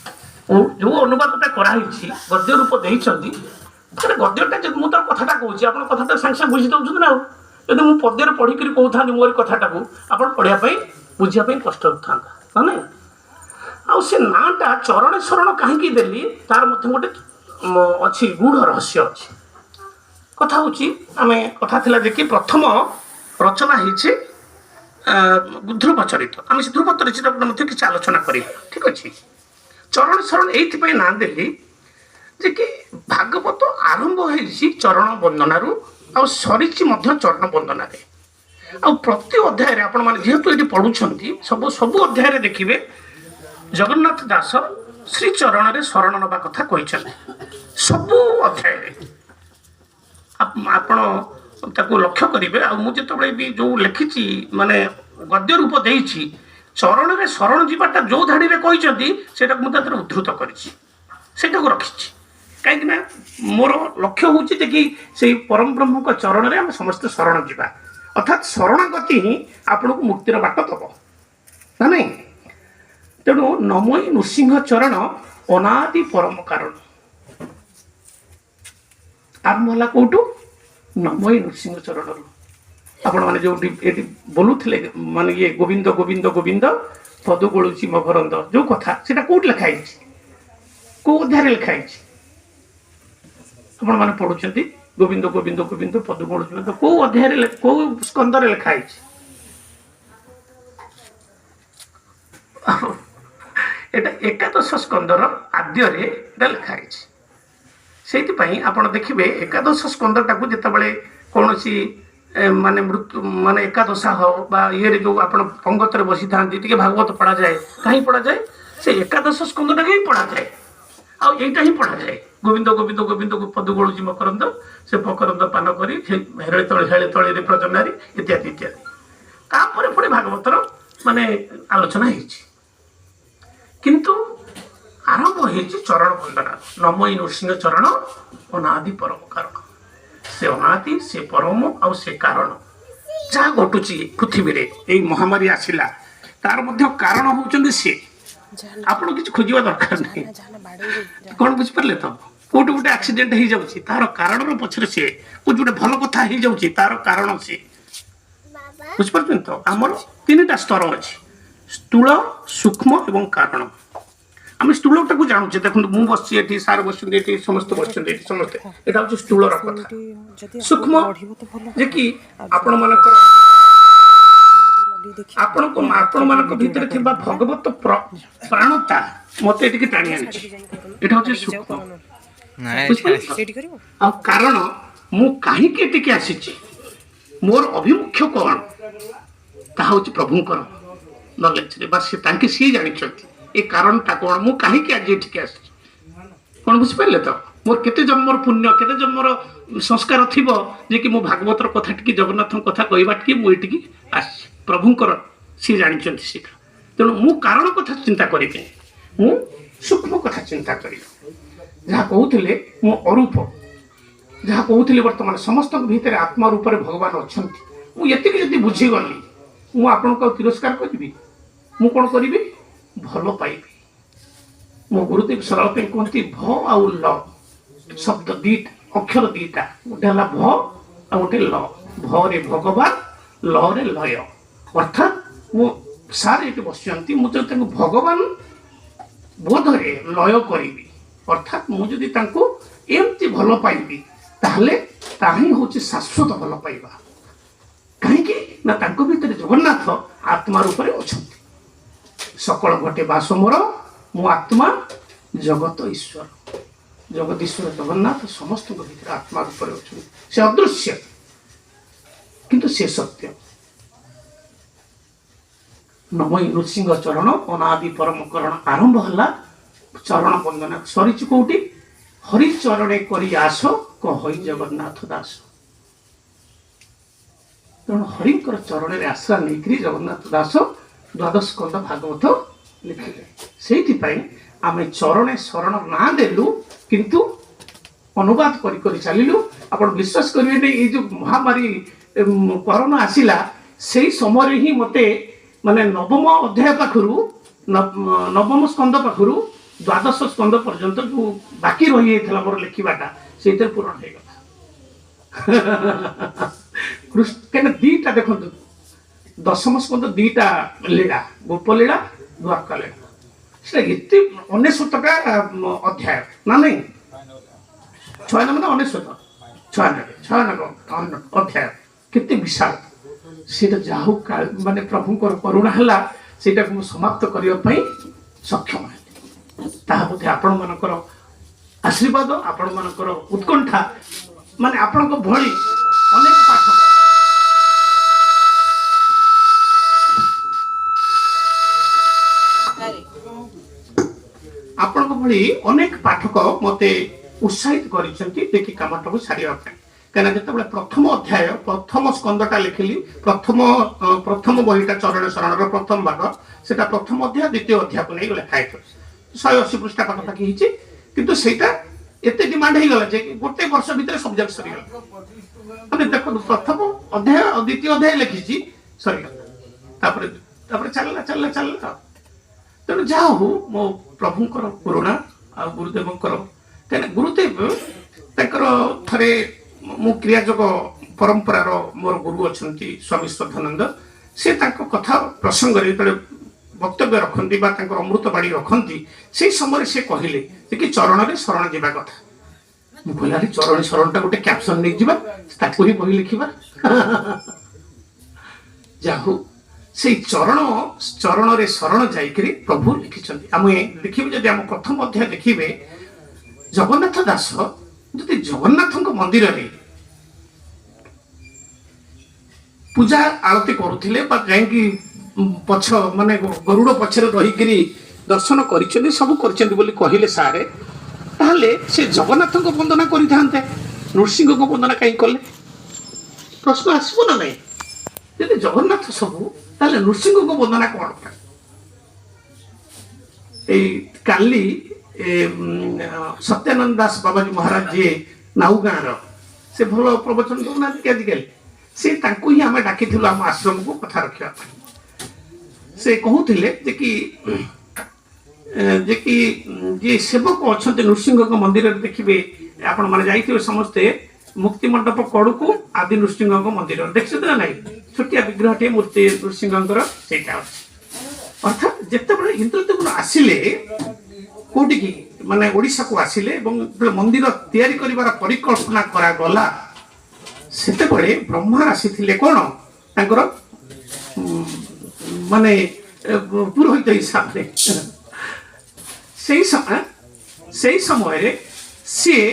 ଯେଉଁ ଅନୁବାଦଟା କରାହେଇଛି, ଗଦ୍ୟ ରୂପ ଦେଇଛନ୍ତି। ମାନେ ଗଦ୍ୟଟା ଯଦି ମୁଁ ତାର କଥାଟା କହୁଛି, ଆପଣ କଥାଟା ସାଙ୍ଗେ ସାଙ୍ଗେ ବୁଝି ଦେଉଛନ୍ତି ନା? ଆଉ ଯଦି ମୁଁ ପଦ୍ୟରେ ପଢ଼ିକିରି କହୁଥାନ୍ତି ମୋରି କଥାଟାକୁ, ଆପଣ ପଢ଼ିବା ପାଇଁ ବୁଝିବା ପାଇଁ କଷ୍ଟ ହେଉଥାନ୍ତା, ନା? ଆଉ ସେ ନାଁଟା ଚରଣେ ଶରଣ କାହିଁକି ଦେଲି, ତାର ମଧ୍ୟ ଗୋଟେ ଅଛି, ଗୂଢ଼ ରହସ୍ୟ ଅଛି। କଥା ହେଉଛି, ଆମେ କଥା ଥିଲା ଯେ କି ପ୍ରଥମ ରଚନା ହେଇଛି ଧ୍ରୁବ ଚରିତ। ଆମେ ସେ ଧ୍ରୁବ ଚରିତ ମଧ୍ୟ କିଛି ଆଲୋଚନା କରିବା, ଠିକ୍ ଅଛି। ଚରଣ ଶରଣ ଏଇଥିପାଇଁ ନାଁ ଦେଲି ଯେ କି ଭାଗବତ ଆରମ୍ଭ ହେଇଛି ଚରଣ ବନ୍ଦନାରୁ ଆଉ ସରିଛି ମଧ୍ୟ ଚରଣ ବନ୍ଦନାରେ। ଆଉ ପ୍ରତି ଅଧ୍ୟାୟରେ ଆପଣମାନେ ଯେହେତୁ ଏଠି ପଢ଼ୁଛନ୍ତି, ସବୁ ସବୁ ଅଧ୍ୟାୟରେ ଦେଖିବେ ଜଗନ୍ନାଥ ଦାସ ଶ୍ରୀଚରଣରେ ଶରଣ ନେବା କଥା କହିଛନ୍ତି ସବୁ ଅଧ୍ୟାୟରେ। ଆପଣ ତାକୁ ଲକ୍ଷ୍ୟ କରିବେ। ଆଉ ମୁଁ ଯେତେବେଳେ ବି ଯେଉଁ ଲେଖିଛି, ମାନେ ଗଦ୍ୟ ରୂପ ଦେଇଛି, ଚରଣରେ ଶରଣ ଯିବାଟା ଯେଉଁ ଧାଡ଼ିରେ କହିଛନ୍ତି ସେଇଟାକୁ ମୁଁ ତା ଦେହରେ ଉଦ୍ଧୃତ କରିଛି, ସେଇଟାକୁ ରଖିଛି। କାହିଁକିନା ମୋର ଲକ୍ଷ୍ୟ ହେଉଛି ଯେ କି ସେଇ ପରମ ବ୍ରହ୍ମଙ୍କ ଚରଣରେ ଆମେ ସମସ୍ତେ ଶରଣ ଯିବା, ଅର୍ଥାତ୍ ଶରଣାଗତି ହିଁ ଆପଣଙ୍କୁ ମୁକ୍ତିର ବାଟ ଦେବ, ନା ନାଇଁ? ତେଣୁ ନମୟୀ ନୃସିଂହ ଚରଣ ଅନାଦି ପରମ କାରଣ। ଆରମ୍ଭ ହେଲା କେଉଁଠୁ? ନମୟୀ ନୃସିଂହ ଚରଣରୁ। ଆପଣମାନେ ଯେଉଁଠି ଏଠି ବୋଲୁଥିଲେ, ମାନେ ଇଏ ଗୋବିନ୍ଦ ଗୋବିନ୍ଦ ଗୋବିନ୍ଦ ପଦ ଗୋଳୁଛି ମକରନ୍ଦ, ଯେଉଁ କଥା, ସେଇଟା କେଉଁଠି ଲେଖା ହେଇଛି? କେଉଁ ଅଧ୍ୟାୟରେ ଲେଖା ହେଇଛି? ଆପଣମାନେ ପଢୁଛନ୍ତି ଗୋବିନ୍ଦ ଗୋବିନ୍ଦ ଗୋବିନ୍ଦ ପଦ ଗୋଳୁଛି, କେଉଁ ଅଧ୍ୟାୟରେ, କେଉଁ ସ୍କନ୍ଦରେ ଲେଖା ହେଇଛି? ଏଇଟା ଏକାଦଶ ସ୍କନ୍ଦର ଆଦ୍ୟରେ ଏଇଟା ଲେଖା ହେଇଛି। ସେଇଥିପାଇଁ ଆପଣ ଦେଖିବେ ଏକାଦଶ ସ୍କନ୍ଦଟାକୁ ଯେତେବେଳେ କୌଣସି ମାନେ ମୃତ୍ୟୁ, ମାନେ ଏକାଦଶା ହଉ ବା ଇଏରେ ଯେଉଁ ଆପଣ ପଙ୍ଗତରେ ବସିଥାନ୍ତି, ଟିକେ ଭାଗବତ ପଢ଼ାଯାଏ। କାହିଁ ପଢ଼ାଯାଏ? ସେ ଏକାଦଶ ସ୍କନ୍ଦଟାକୁ ହିଁ ପଢ଼ାଯାଏ, ଆଉ ଏଇଟା ହିଁ ପଢ଼ାଯାଏ, ଗୋବିନ୍ଦ ଗୋବିନ୍ଦ ଗୋବିନ୍ଦ ପଦ ଗୋଳୁଛି ମକରନ୍ଦ, ସେ ମକରନ୍ଦ ପାନ କରି ହେଳେ ତଳେ ହେଳେ ତଳିରେ ପ୍ରଜନାରୀ, ଇତ୍ୟାଦି ଇତ୍ୟାଦି। ତାପରେ ପୁଣି ଭାଗବତର ମାନେ ଆଲୋଚନା ହେଇଛି, କିନ୍ତୁ ଆରମ୍ଭ ହେଇଛି ଚରଣ ବନ୍ଦନା। ନମୟୀ ନୃସିଂହ ଚରଣ ଅନାଦି ପରମ କାରଣ। ସେ ଅନାଦି, ସେ ପରମ, ଆଉ ସେ କାରଣ। ଯାହା ଘଟୁଛି ପୃଥିବୀରେ, ଏଇ ମହାମାରୀ ଆସିଲା, ତାର ମଧ୍ୟ କାରଣ ହେଉଛନ୍ତି ସିଏ। ଆପଣ କିଛି ଖୋଜିବା ଦରକାର ନାହିଁ। କ'ଣ ବୁଝିପାରିଲେ ତ? କୋଉଠି ଗୋଟେ ଆକ୍ସିଡେଣ୍ଟ ହେଇଯାଉଛି, ତାର କାରଣର ପଛରେ ସିଏ। କୋଉଠି ଗୋଟେ ଭଲ କଥା ହେଇଯାଉଛି, ତାର କାରଣ ସିଏ। ବୁଝିପାରୁଛନ୍ତି ତ? ଆମର 3ଟା ସ୍ତର ଅଛି, ସ୍ଥୂଳ, ସୂକ୍ଷ୍ମ ଏବଂ କାରଣ। ଆମେ ସ୍ଥୂଳଟାକୁ ଜାଣୁଛେ। ଦେଖନ୍ତୁ, ମୁଁ ବସିଛି ଏଠି, ସାର୍ ବସିଛନ୍ତି ଏଠି, ସମସ୍ତେ ବସିଛନ୍ତି ଏଠି, ସମସ୍ତେ। ଏଇଟା ହେଉଛି ସ୍ଥୂଳର କଥା। ସୂକ୍ଷ୍ମ ଯେ କି ଆପଣମାନଙ୍କର ଆପଣଙ୍କ ଆପଣମାନଙ୍କ ଭିତରେ ଥିବା ଭଗବତ ପ୍ରାଣତା ମତେ ଏଠିକି ଟାଣି ଆଣିଛି। ଏଇଟା ହଉଛି ସୂକ୍ଷ୍ମ, ବୁଝିପାରିଲେ ତ? ଆଉ କାରଣ ମୁଁ କାହିଁକି ଏଠିକି ଆସିଛି, ମୋର ଅଭିମୁଖ୍ୟ କ'ଣ, ତାହା ହଉଛି ପ୍ରଭୁଙ୍କର ନଲେଜରେ ବା ସେ ତାଙ୍କେ ସିଏ ଜାଣିଛନ୍ତି ଏ କାରଣଟା କ'ଣ, ମୁଁ କାହିଁକି ଆଜି ଏଠିକି ଆସିଛି କ'ଣ, ବୁଝିପାରିଲେ ତ? ମୋର କେତେ ଜନ୍ମର ପୁଣ୍ୟ, କେତେ ଜନ୍ମର ସଂସ୍କାର ଥିବ ଯେ କି ମୁଁ ଭାଗବତର କଥା ଟିକେ, ଜଗନ୍ନାଥଙ୍କ କଥା କହିବା ଟିକେ ମୁଁ ଏଠିକି ଆସିଛି। ପ୍ରଭୁଙ୍କର ସିଏ ଜାଣିଛନ୍ତି ସେଇଟା। ତେଣୁ ମୁଁ କାରଣ କଥା ଚିନ୍ତା କରିବିନି, ମୁଁ ସୂକ୍ଷ୍ମ କଥା ଚିନ୍ତା କରିବି। ଯାହା କହୁଥିଲେ ମୁଁ ଅରୂପ, ଯାହା କହୁଥିଲି ବର୍ତ୍ତମାନ ସମସ୍ତଙ୍କ ଭିତରେ ଆତ୍ମା ରୂପରେ ଭଗବାନ ଅଛନ୍ତି। ମୁଁ ଏତିକି ଯଦି ବୁଝିଗଲି, ମୁଁ ଆପଣଙ୍କୁ ଆଉ ତିରସ୍କାର କରିବି? ମୁଁ କ'ଣ କରିବି? ଭଲ ପାଇବି। ମୋ ଗୁରୁଦେବ ସରଳ ପାଇଁ କୁହନ୍ତି ଭ ଆଉ ଲ ଶବ୍ଦ ଦିଟା, ଅକ୍ଷର ଦିଟା, ଗୋଟେ ହେଲା ଭ ଆଉ ଗୋଟେ ଲ। ଭରେ ଭଗବାନ, ଲରେ ଲୟ। ଅର୍ଥାତ୍ ମୁଁ ସାର୍ ଏଇଠି ବସିଛନ୍ତି, ମୁଁ ଯଦି ତାଙ୍କୁ ଭଗବାନ ବୋଧରେ ଲୟ କରିବି, ଅର୍ଥାତ୍ ମୁଁ ଯଦି ତାଙ୍କୁ ଏମିତି ଭଲ ପାଇବି, ତାହେଲେ ତାହା ହିଁ ହେଉଛି ଶାଶ୍ୱତ ଭଲ ପାଇବା। କାହିଁକି ନା ତାଙ୍କ ଭିତରେ ଜଗନ୍ନାଥ ଆତ୍ମା ରୂପରେ ଅଛନ୍ତି। ସକଳ ଘଟେ ବାସ ମୋର, ମୁଁ ଆତ୍ମା ଜଗତ ଈଶ୍ୱର। ଜଗଦୀଶ୍ୱର ଜଗନ୍ନାଥ ସମସ୍ତଙ୍କ ଭିତରେ ଆତ୍ମା ରୂପରେ ଅଛନ୍ତି। ସେ ଅଦୃଶ୍ୟ, କିନ୍ତୁ ସେ ସତ୍ୟ। ନମଇ ନୃସିଂହ ଚରଣ ଅନାଦି ପରମ କରଣ ଆରମ୍ଭ ହେଲା ଚରଣ ବନ୍ଦନା, ସରିଛି କୋଉଠି? ହରି ଚରଣେ କରି ଆସ କହଇ ଜଗନ୍ନାଥ ଦାସ। ତେଣୁ ହରିଙ୍କର ଚରଣରେ ଆଶ୍ରା ନେଇକରି ଜଗନ୍ନାଥ ଦାସ ଦ୍ୱାଦଶ ସ୍କନ୍ଦ ଭାଗବତ ଲେଖିଲେ। ସେଇଥିପାଇଁ ଆମେ ଚରଣେ ଶରଣ ନାଁ ଦେଲୁ, କିନ୍ତୁ ଅନୁବାଦ କରି କରି ଚାଲିଲୁ। ଆପଣ ବିଶ୍ୱାସ କରିବେନି, ଏଇ ଯୋଉ ମହାମାରୀ କରୋନା ଆସିଲା, ସେଇ ସମୟରେ ହିଁ ମୋତେ ମାନେ ନବମ ଅଧ୍ୟାୟ ପାଖରୁ, ନବମ ସ୍କନ୍ଦ ପାଖରୁ ଦ୍ୱାଦଶ ସ୍କନ୍ଦ ପର୍ଯ୍ୟନ୍ତ ଯୋଉ ବାକି ରହିଯାଇଥିଲା ମୋର ଲେଖିବାଟା, ସେଇଥିରେ ପୂରଣ ହେଇଗଲା। କାହିଁକିନା ଦିଟା ଦେଖନ୍ତୁ, ଦଶମ ସ୍କନ୍ଦ ଦିଟା ଲୀଳା, ଗୋପଲୀଳା, ଦ୍ୱାରକା ଲୀଳା, ସେଟା ଏତେ 99ଟା ଅଧ୍ୟାୟ ନା ନାଇଁ, 96 ନା 99, 96 ଅଧ୍ୟାୟ, କେତେ ବିଶାଳ ସେଇଟା। ଯାହା ହଉ ମାନେ ପ୍ରଭୁଙ୍କର କରୁଣା ହେଲା, ସେଇଟାକୁ ମୁଁ ସମାପ୍ତ କରିବା ପାଇଁ ସକ୍ଷମ ହେଲି। ତାହା ବୋଧେ ଆପଣମାନଙ୍କର ଆଶୀର୍ବାଦ, ଆପଣମାନଙ୍କର ଉତ୍କଣ୍ଠା, ମାନେ ଆପଣଙ୍କ ଭଳି ଅନେକ ପାଠକ, ଆପଣଙ୍କ ଭଳି ଅନେକ ପାଠକ ମୋତେ ଉତ୍ସାହିତ କରିଛନ୍ତି ଦେଖି କାମଟାକୁ ସାରିବା ପାଇଁ। କାହିଁକିନା ଯେତେବେଳେ ପ୍ରଥମ ଅଧ୍ୟାୟ, ପ୍ରଥମ ସ୍କନ୍ଦଟା ଲେଖିଲି, ପ୍ରଥମ ବହିଟା ଚରଣ ଶରଣର ପ୍ରଥମ ଭାଗ, ସେଟା ପ୍ରଥମ ଅଧ୍ୟାୟ ଦ୍ୱିତୀୟ ଅଧ୍ୟାୟକୁ ନେଇ ଲେଖା ହେଇଥିଲା, 180 ପୃଷ୍ଠା ପାଖାପାଖି ହେଇଛି। କିନ୍ତୁ ସେଇଟା ଏତେ ଡିମାଣ୍ଡ ହେଇଗଲା ଯେ ଗୋଟେ ବର୍ଷ ଭିତରେ ସବଜେକ୍ଟ ସରିଗଲା। ମାନେ ଦେଖନ୍ତୁ, ପ୍ରଥମ ଅଧ୍ୟାୟ ଆଉ ଦ୍ୱିତୀୟ ଅଧ୍ୟାୟ ଲେଖିଛି, ସରିଗଲା। ତାପରେ ତାପରେ ଚାଲିଲା ଚାଲିଲା ଚାଲିଲା। ତେଣୁ ଯାହା ହଉ, ମୋ ପ୍ରଭୁଙ୍କର କରୁଣା ଆଉ ଗୁରୁଦେବଙ୍କର, କାହିଁକିନା ଗୁରୁଦେବ ତାଙ୍କର ଥରେ ମୁଁ କ୍ରିୟାଯୋଗ ପରମ୍ପରାର ମୋର ଗୁରୁ ଅଛନ୍ତି ସ୍ୱାମୀ ଶ୍ରଦ୍ଧାନନ୍ଦ, ସେ ତାଙ୍କ କଥା ପ୍ରସଙ୍ଗରେ ଯେତେବେଳେ ବକ୍ତବ୍ୟ ରଖନ୍ତି ବା ତାଙ୍କର ଅମୃତ ବାଣୀ ରଖନ୍ତି, ସେଇ ସମୟରେ ସେ କହିଲେ ଯେ କି ଚରଣରେ ଶରଣ ଯିବା କଥା। ମୁଁ କହିଲି ଆରେ ଚରଣୀ ଶରଣଟା ଗୋଟେ କ୍ୟାପସନ୍ ନେଇଯିବା, ତାକୁ ହିଁ ବହି ଲେଖିବା। ଯାହା ହଉ, ସେଇ ଚରଣରେ ଶରଣ ଯାଇକରି ପ୍ରଭୁ ଲେଖିଛନ୍ତି। ଆମେ ଦେଖିବେ ଯଦି ଆମ ପ୍ରଥମ ଅଧ୍ୟାୟ ଦେଖିବେ, ଜଗନ୍ନାଥ ଦାସ ଯଦି ଜଗନ୍ନାଥଙ୍କ ମନ୍ଦିରରେ ପୂଜା ଆଳତି କରୁଥିଲେ ବା ଯାଇକି ପଛ ମାନେ ଗରୁଡ଼ ପଛରେ ରହିକିରି ଦର୍ଶନ କରିଛନ୍ତି, ସବୁ କରିଛନ୍ତି ବୋଲି କହିଲେ ସାରେ, ତାହେଲେ ସେ ଜଗନ୍ନାଥଙ୍କ ବନ୍ଦନା କରିଥାନ୍ତେ, ନୃସିଂହଙ୍କ ବନ୍ଦନା କାହିଁ କଲେ? ପ୍ରଶ୍ନ ଆସିବ ନା ନାଇଁ? ଯଦି ଜଗନ୍ନାଥ ସବୁ, ତାହେଲେ ନୃସିଂହଙ୍କ ବନ୍ଦନା କ'ଣ ପାଇଁ? ଏଇ କାଲି ସତ୍ୟାନନ୍ଦ ଦାସ ବାବାଜୀ ମହାରାଜ ଯିଏ ନାଉଗାଁର, ସେ ଭଲ ପ୍ରବଚନ ଦେଉନାହାନ୍ତି କି ଆଜିକାଲି, ସେ ତାଙ୍କୁ ହିଁ ଆମେ ଡାକିଥିଲୁ ଆମ ଆଶ୍ରମକୁ କଥା ରଖିବା ପାଇଁ। ସେ କହୁଥିଲେ ଯେ କି ଯିଏ ସେବକ ଅଛନ୍ତି ନୃସିଂହଙ୍କ ମନ୍ଦିରରେ, ଦେଖିବେ ଆପଣମାନେ ଯାଇଥିବେ ସମସ୍ତେ, ମୁକ୍ତି ମଣ୍ଡପ କଡ଼କୁ ଆଦି ନୃସିଂହଙ୍କ ମନ୍ଦିର ଦେଖିଛନ୍ତି ନା ନାଇଁ? ଛୋଟିଆ ବିଗ୍ରହଟିଏ ମୂର୍ତ୍ତି ନୃସିଂହଙ୍କର ସେଇଟା ଅଛି। ଅର୍ଥାତ୍ ଯେତେବେଳେ ଇନ୍ଦ୍ରଦେବ ଆସିଲେ କୋଉଠିକି, ମାନେ ଓଡ଼ିଶାକୁ ଆସିଲେ ଏବଂ ଯେତେବେଳେ ମନ୍ଦିର ତିଆରି କରିବାର ପରିକଳ୍ପନା କରାଗଲା, ସେତେବେଳେ ବ୍ରହ୍ମା ଆସିଥିଲେ କ'ଣ ତାଙ୍କର ମାନେ ପୁରୋହିତ ହିସାବରେ। ସେଇ ସମୟରେ ସିଏ